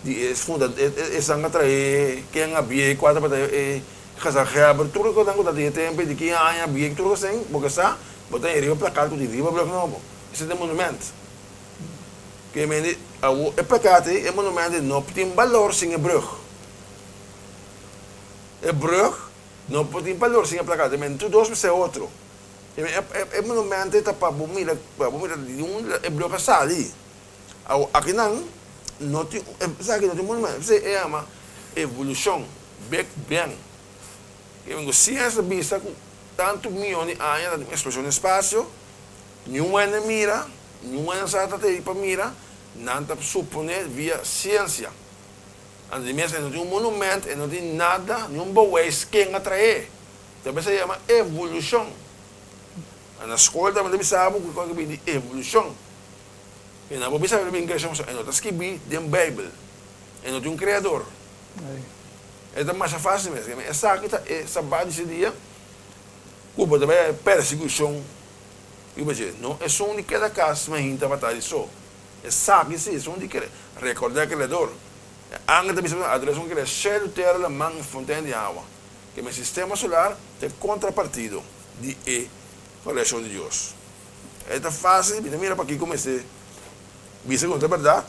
di e funda esnan ku a trahe, ken a bié, kua tabata e gezaghèber, tur e kosnan ku ta di e tempu ei, di ki aña a bié, tur kos ei bo ke sa, bo ta haña riba e plakat ku tin riba brug nobo. Esei ta e monument. Ke mende awor e plakat ei, e monument ei no tin balor sin e brug. E brug no por tin balor sin e placa ta men tur dos mester otro. E monumento ta pa bo mira pa bo mira di unda e brug a sali. Awor akinan no tin esaki no tin monumento esei e yama evolucion big bang. Ke men ku ciencia ta bisa ku tantu miyon di aña ta tin un explosion den espacio niun hende mira niun hende sa ta tei pa mira nan ta supone via ciencia. Anto di mes e no tin un monument, e no tin nada, ni un bewijs ken a trahe. Ta bes a yama evolushon. Na skol tambe ta bisa bo ku kos ta bini di evolushon. I nan por bisa bo ta bini kreashon pasobra e no ta skibí den Beibel. E no tin un kreador. E ta masha fásil mes. Esaki ta e sabat di se dia ku bo ta bai haña persekushon. Riba dje, no esun di keda kas mainta tabata di so. Esaki si, esun di kere rekordá e Kreador. E angel ta bisa nos adorashon krea shelu, tera, laman i fontein di awa. Keme sistema solar ta e kontrapartido di e kreashon di Dios. E ta fásil, mi ta mira pakiko mester bisa ku no ta bèrdat.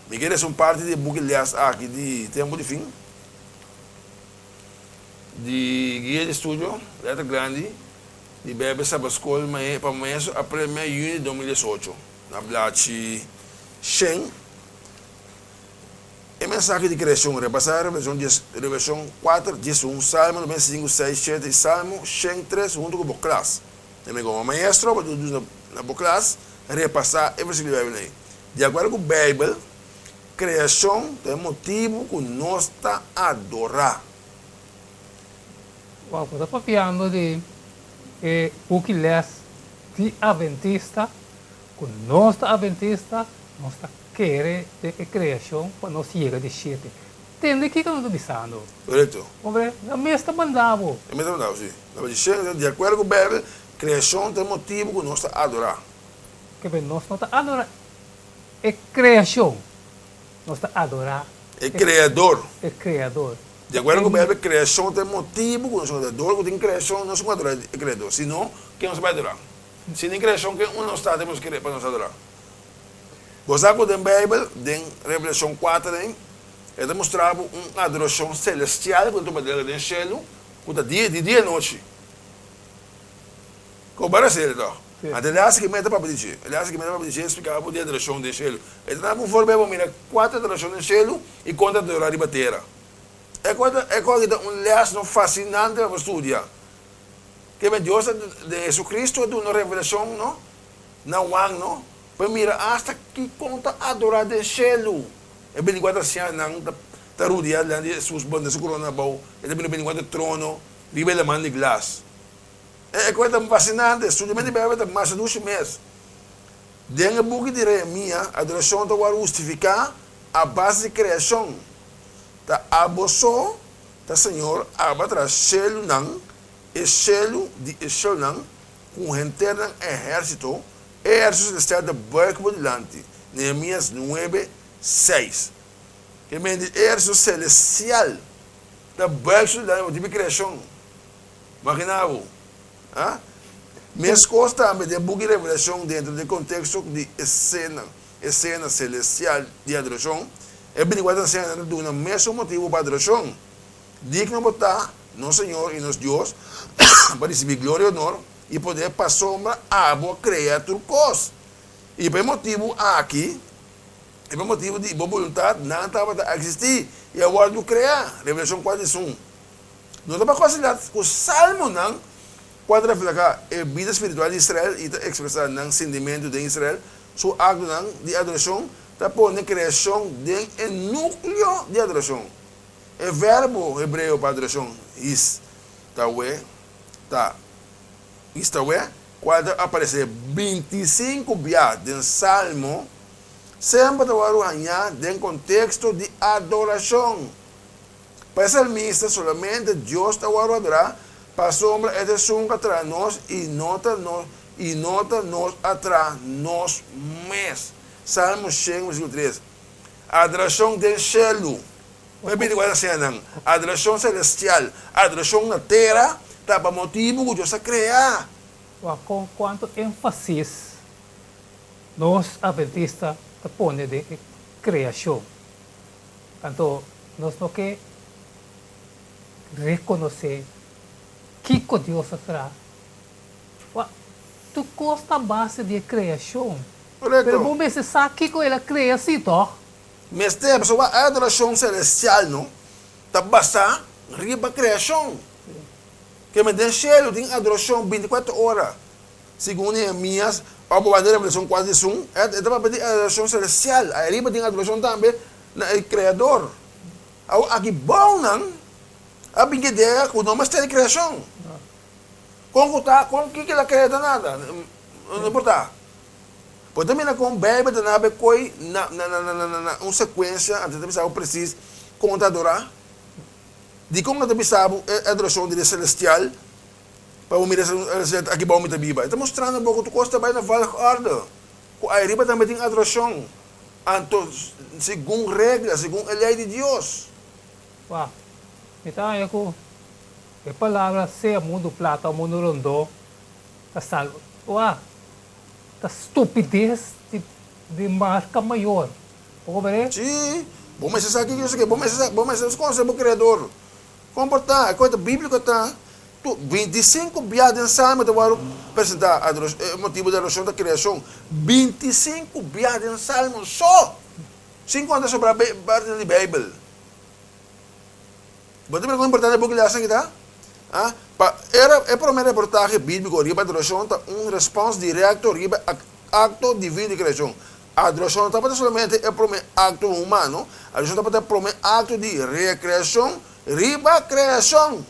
Mi ke lesa un parti di e buki lès aki di tempu di fin di Guia di Estudio, letra grandi, di Bijbel Sabbatskol pa maestro aprel mei yüni di 2018, na blachi shen. E mensahe di kreashon, repasá Revelashon dies, Revelashon kuater, 11, Salmo 95, seis, shete i Salmo 103 huntu ku bo klas. Tambe komo maestro bo ta duna na bo klas repasá e versíkulo di Bijbel ei. Di akuerdo ku Bijbel, kreashon ta e motibu ku nos ta adorá. Wou, bo ta papiando di e buki les di Adventista, ku nos ta Adventista, nos ta kere den e kreashon pa nos yega di shete. Tende kiko nos ta bisando. Korekto. Hombre, nan mes ta manda bo. E mes ta manda bo, si. Nan ta diciendo, di akuerdo ku Beibel, kreashon ta e motibu ku nos ta adorá. Kebe nos no ta adorá e kreashon, nos ta adorá E Kreador. E Kreador. Di akuerdo ku Beibel, kreashon ta e motibu ku nos ta adorá. Dor ku tin kreashon, nos ku adorá e Kreador. Si no, ken nos ta bai adorá? Si tin kreashon, ken unda nos ta nos kere pa nos adorá? Bo sa ku den Beibel, den Revelashon kuater ei, e ta mustra bo un adorashon selestial ku ta tuma lugar den shelu, ku ta dia di dia i nochi. Ku bo a resebe tòg? Anto e lès ki mi ta papia di dje. E lès ki mi ta papia di dje splika bo di adorashon den shelu. E ta duna bo un voorbeeld pa mira kua ta adorashon den shelu i kon ta adorá riba tera. E kos ta e kos aki ta un lès no fasinante pa bo studia. Keme Dios a den Jesucristo a duna revelashon no na Juan no pa mira asta kikon ta adorá den shelu. E binticuater ancianonan ta ta rudia dilanti di Jesus banda su corona abou. E ta bini binticuater trono riba e laman di glas. E e kos ta fasinante. Studiamento di Bijbel ta masha dushi mes. Den e buki di Rehemia, adorashon ta wòrdu hustifiká a base di kreashon. Ta abo so ta Señor aba tras shelunan, e shelu di e shelunan, ku henter nan ehérsito, e ehérsito selestial ta buig bo dilanti. Nehemías nuebe, seis. Ke men di ehérsito selestial ta buig su dilanti pa motibu di kreashon. Magina bo, ha? Meskos tambe den buki Revelashon dentro di e konteksto di esena, esena selestial di adorashon, e binticuater ansianonan ta duna mesun motibu pa adorashon. Digno bo ta, nos Señor i nos Dios, pa risibí gloria i onor i poder pasobra abo a krea tur kos. I pa e motibu aki, i pa motibu di bo boluntat, nan tabata eksistí i a wòrdu kreá. Revelashon kuater dies un. No ta pa kasualidat ku Salmonan ku a ta reflehá e bida spiritual di Israel i ta ekspresá nan sintimentu den Israel su aktonan di adorashon ta pone kreashon den e núkleo di adorashon. E verbo hebreo pa adorashon, his ta we, ta histaweh, kual ta aparesé 25 bia den Salmo, semper ta wòrdu hañá den konteksto di adorashon. Pa e salmista, solamente Dios ta wòrdu adorá, pasobra e ta esun ku a traha nos i no ta nos i no ta nos a traha nos mes. Salmo shen versíkulo tres. Adorashon den shelu. Bo a bini ku e senanan. Adorashon selestial, adorashon na tera ta pa motibu ku Dios a krea. Wak kon kuantu énfasis nos Adventista ta pone den e kreashon. Anto nos no ke rekonosé kiko Dios a traha. Wak, tur kos ta base di e kreashon. Korekto. Pero bo mester sa kiko el a krea sí, tòg? Mester, pasobra e adorashon selestial no ta basá riba kreashon. Keme den shelu tin adorashon bintikuater ora. Segun Nehemias, òf bo bai den Revelashon kuater dies un, e ta papia di adorashon selestial. Ariba tin adorashon tambe na e Kreador. Awor aki bounan a bin ku idea ku no mester di kreashon. Kon ku ta, kon kiko el a krea ta nada, no importá. Bo ta mira kon Beibel ta nabe koi na na na na na un sekuensia, anto ta bisa bo presis kon ta adorá. Dikon no ta bisa bo e adorashon di e selestial? Pa bo mira e aki bou mi ta biba. E ta mustrando bo ku tur kos ta bai na volgorde. Ku ariba tambe tin adorashon. Anto segun regla, segun e lei di Dios. Wak, mi ta haña ku e palabra sea mundu plata o mundu rondó ta salba. Wak, ta stupides di di marka mayor. Bo komprendé? Sí, bo mester sa kiko Dios ta ke. Bo mester sa, bo mester konosé bo Kreador. Kon por ta? E kos ta bíbliko ta Tur 25 bia den Salmo ta wòrdu presentá e motibu di adorashon ta kreashon. 25 bia den Salmo so! Sin konta sobrá partinan di Beibel. Bo ta mira kon importante e buki di Asan ta? A Pa era e promé reportahe bíbliko riba adorashon ta un respòns direkto riba e akto divino di kreashon. Adorashon no tabata solamente e promé akto humano, adorashon tabata e promé akto di rekreashon riba kreashon.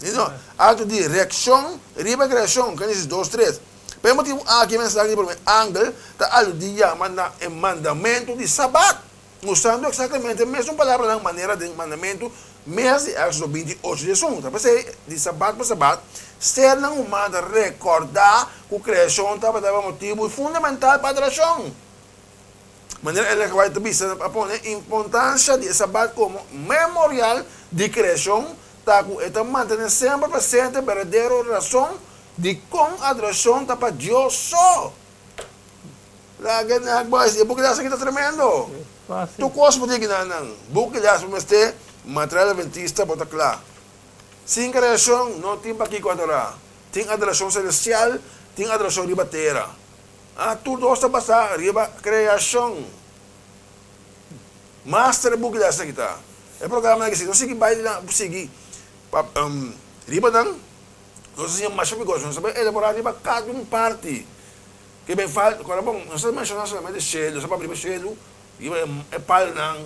No, akto di reakshon riba kreashon, Génesis dos, tres. Pa e motibu aki e mensahe di promé angel ta aludí yama na e mandamentu di Sabat, usando eksaktamente e mesun palabranan manera den mandamentu mes di Éksodo 28, 11. Ta p'esei, di Sabat pa Sabat, sernan humano ta rekordá ku kreashon tabata e motibu fundamental pa adorashon. Manera Ellen White ta bisa, a pone importansha di e Sabat komo memorial di kreashon ta ku e ta mantené semper presente berdadero rason dikon adorashon ta pa Dios so. Laga nan boys, e buki las aki ta tremendo. Tur kos bo tin kinan nan. Buki las bo mester material adventista bo ta kla. Sin kreashon no tin pakiko adorá. Tin adorashon selestial, tin adorashon riba tera. A Tur dos ta basá riba kreashon. Master e buki di esaki ta. E programa aki si nos sigui bai dilanti sigui pa riba nan nos ta siña masha bigoshi. Nos ta bai elaborá riba kada un parti ke bai falta. Kora bon nos ta menshoná solamente shelu, nos ta papia riba shelu, riba e palnan,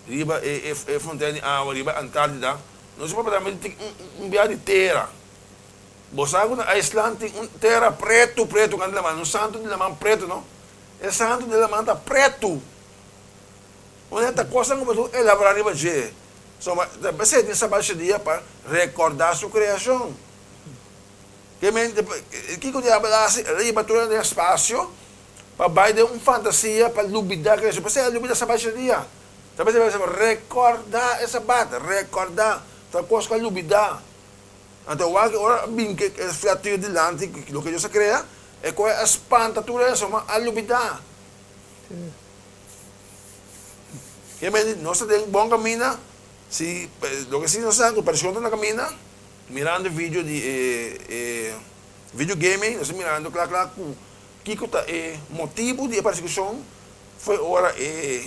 riba e fontein di awa, riba Antártida. Nos ta papia tambe di un biaha di tera. Bo sa ku na IJsland tin un tera pretu pretu kanta di laman, un santu di laman pretu no. E santu di laman ta pretu. Unda ta kosnan ku bo tur elaborá riba dje. So ma ta p'esei tin Sabat Shadia pa rekordá su kreashon. Ke men kiko diabel a hasi? El a hiba tur hende den espasio pa bai den un fantasia pa lubidá kreashon. P'esei a lubidá Sabat Shadia. Ta p'esei a bisa rekordá e Sabat, rekordá. Ta kos ku a lubidá. Anto wak ora a bin ke e flatur dilanti loke Dios a krea, e koe a spanta tur eso, ma a lubidá. Ke men di, nos ta den bon kaminda, si loke si nos sa ku pershon ta na kaminda, mirando e video di e e video gaming, nos ta mirando kla kla ku kiko ta e motibu di e persekushon, foi ora e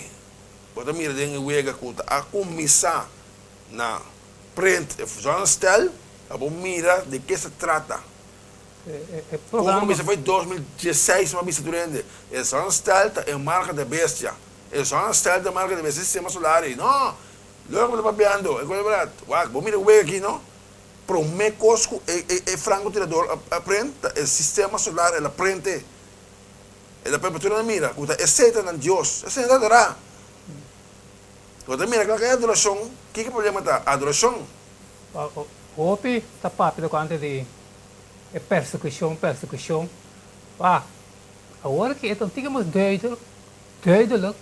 bo ta mira den e wega ku ta a kuminsá na Print e zonnestel pa bo mira de ke se trata. E Kon programa. bisa foi 2016 mi a bisa tur hende, e zonnestel ta e marka de bestia. E zonnestel ta e marka de bestia, e sistema solar ei. No! Loke bo ta papiando, e kos berdad. Wak, bo mira wega aki no. Prome kos ku e e e frankotirador a print ta e sistema solar, el a printe. El a print pa tur hende mira ku ta esei ta nan Dios. Esei nan ta adorá. Bo ta mira kla ku e adorashon, kiko e problema ta? Adorashon. Hopi ta papia tokante di e persekushon, persekushon. Wak, awor ki e ta un tiki mas duidelijk, duidelijk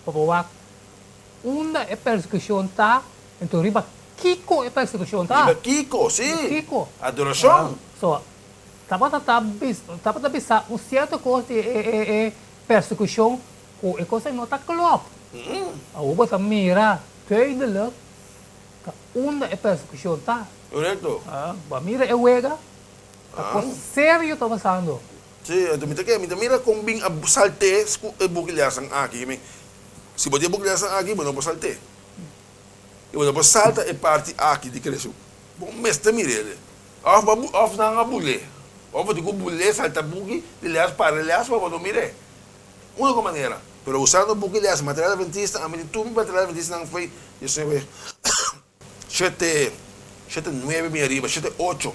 pa bo wak unda e persekushon ta, enton riba kiko e persekushon ta. Riba kiko, si. Riba kiko. Adorashon. So, tabata ta tabata bisa un sierto kos di e e e persekushon Ku e kos ei no ta klòp. Awor bo ta mira duidelijk ta unda e persekushon ta. Korekto. Bo a mira e wega, ta kos serio ta pasando. Sí, anto mi ta ke, mi ta mira kon bin a salt'é ku e buki lèsnan aki. Mi, si bo tin e buki lèsnan aki, bo no por salt'é. I bo no por salta e parti aki di kreashon. Bo mester mir'é. Òf bo òf nan a bul'é. Òf bo tin ku bul'é, salta buki di lès, para e lès pa bo no mir'é. Unico manera. Pero usando buki les material adventista, ami di tur mi material adventistanan foi diecinuebe, shete, shete nuebe mi ariba, shete ocho.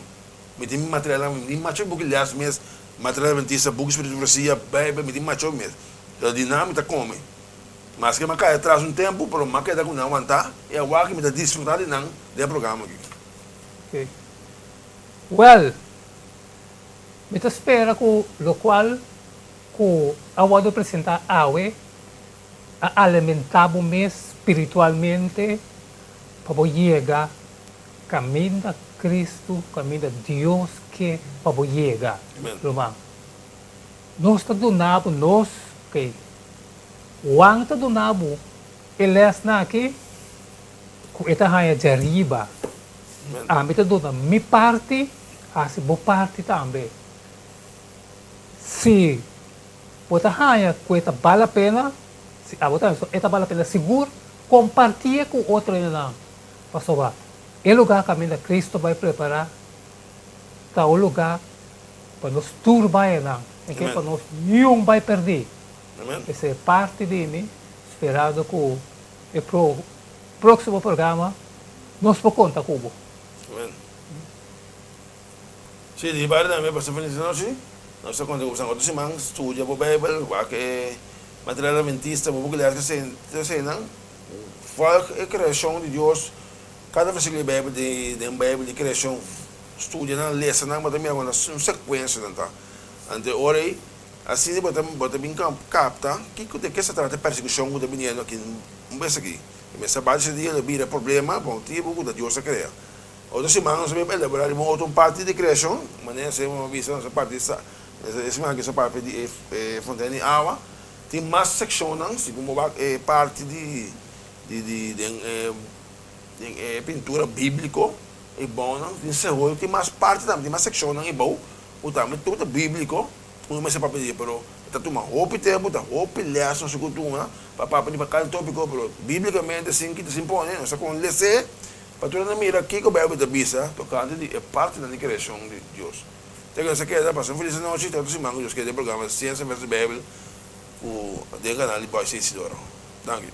Mi tin mi materialnan, mi tin macho buki les mes, material adventista, buki spiritu profesia, bijbel, mi tin macho mes. Pero di nan mi ta come. Maske mi a cay atras un tempo, pero mi a keda cu nan wanta y awor aki mi ta disfruta di nan den e programa aki. Ok. Well. Mi ta spera ku lokual ku a wòrdu presentá awe a alimentá bo mes spiritualmente pa bo yega kaminda Kristu, kaminda Dios ke pa bo yega, ruman. Nos ta duna bo nos, okay, Juan ta duna bo e lèsnan aki ku e ta haña djariba. Ami ta duna mi parti, hasi bo parti tambe. Si bo ta haña ku e ta bal la pena, si abo ta haña e ta bal la pena sigur, kompartié ku otro hendenan. Pasobra e lugá kaminda Kristu bai prepará ta un lugá pa nos tur bai einan, en ke pa nos niun bai pèrdí. Esei e parti di mi, sperando ku e próksimo programa nos por konta ku bo. Amen. Sí, di bari tambe Pastor Feliz anochi. Nos ta konta ku boso otro siman studia bo Bijbel, wak e material adventista, bo buki les ku eseinan. Volg e kreashon di Dios, kada versíkulo di Bijbel den Bijbel di kreashon, studia nan, lesa nan, bo ta mira ku nan un sekuensia nan ta. Anto e ora ei, asina bo ta bo ta bin kapta kiko de ke sa trata e persekushon ku ta biniendo aki un bes aki. E mester bati ese dia lo bira problema pa motibu ku ta Dios a krea. Otro siman nos a bin pa elaborá riba un otro parti di kreashon, manera esei bo a bisa nos a parti sa e siman aki nos a papia di e fontena di awa. Tin mas sekshonnan segun bo wak e parti di di di den e den e pintura bíbliko e bounan tin sehol tin mas parti tambe tin mas sekshonnan e bou ku tambe tur ta bíbliko ku no mester papia di dje pero ta tuma hopi tempu ta hopi lès nos ku tuma pa papia riba kada tópiko pero bíblikamente sin kita sin pone nos ta kon les'é pa tur hende mira kiko Beibel ta bisa tokante di e partinan di kreashon di Dios. Te ku nos a keda pasa un felis anochi te otro siman ku Dios kere den programa Siensia versus Beibel ku den kanal di Boy Isidoro. Danki.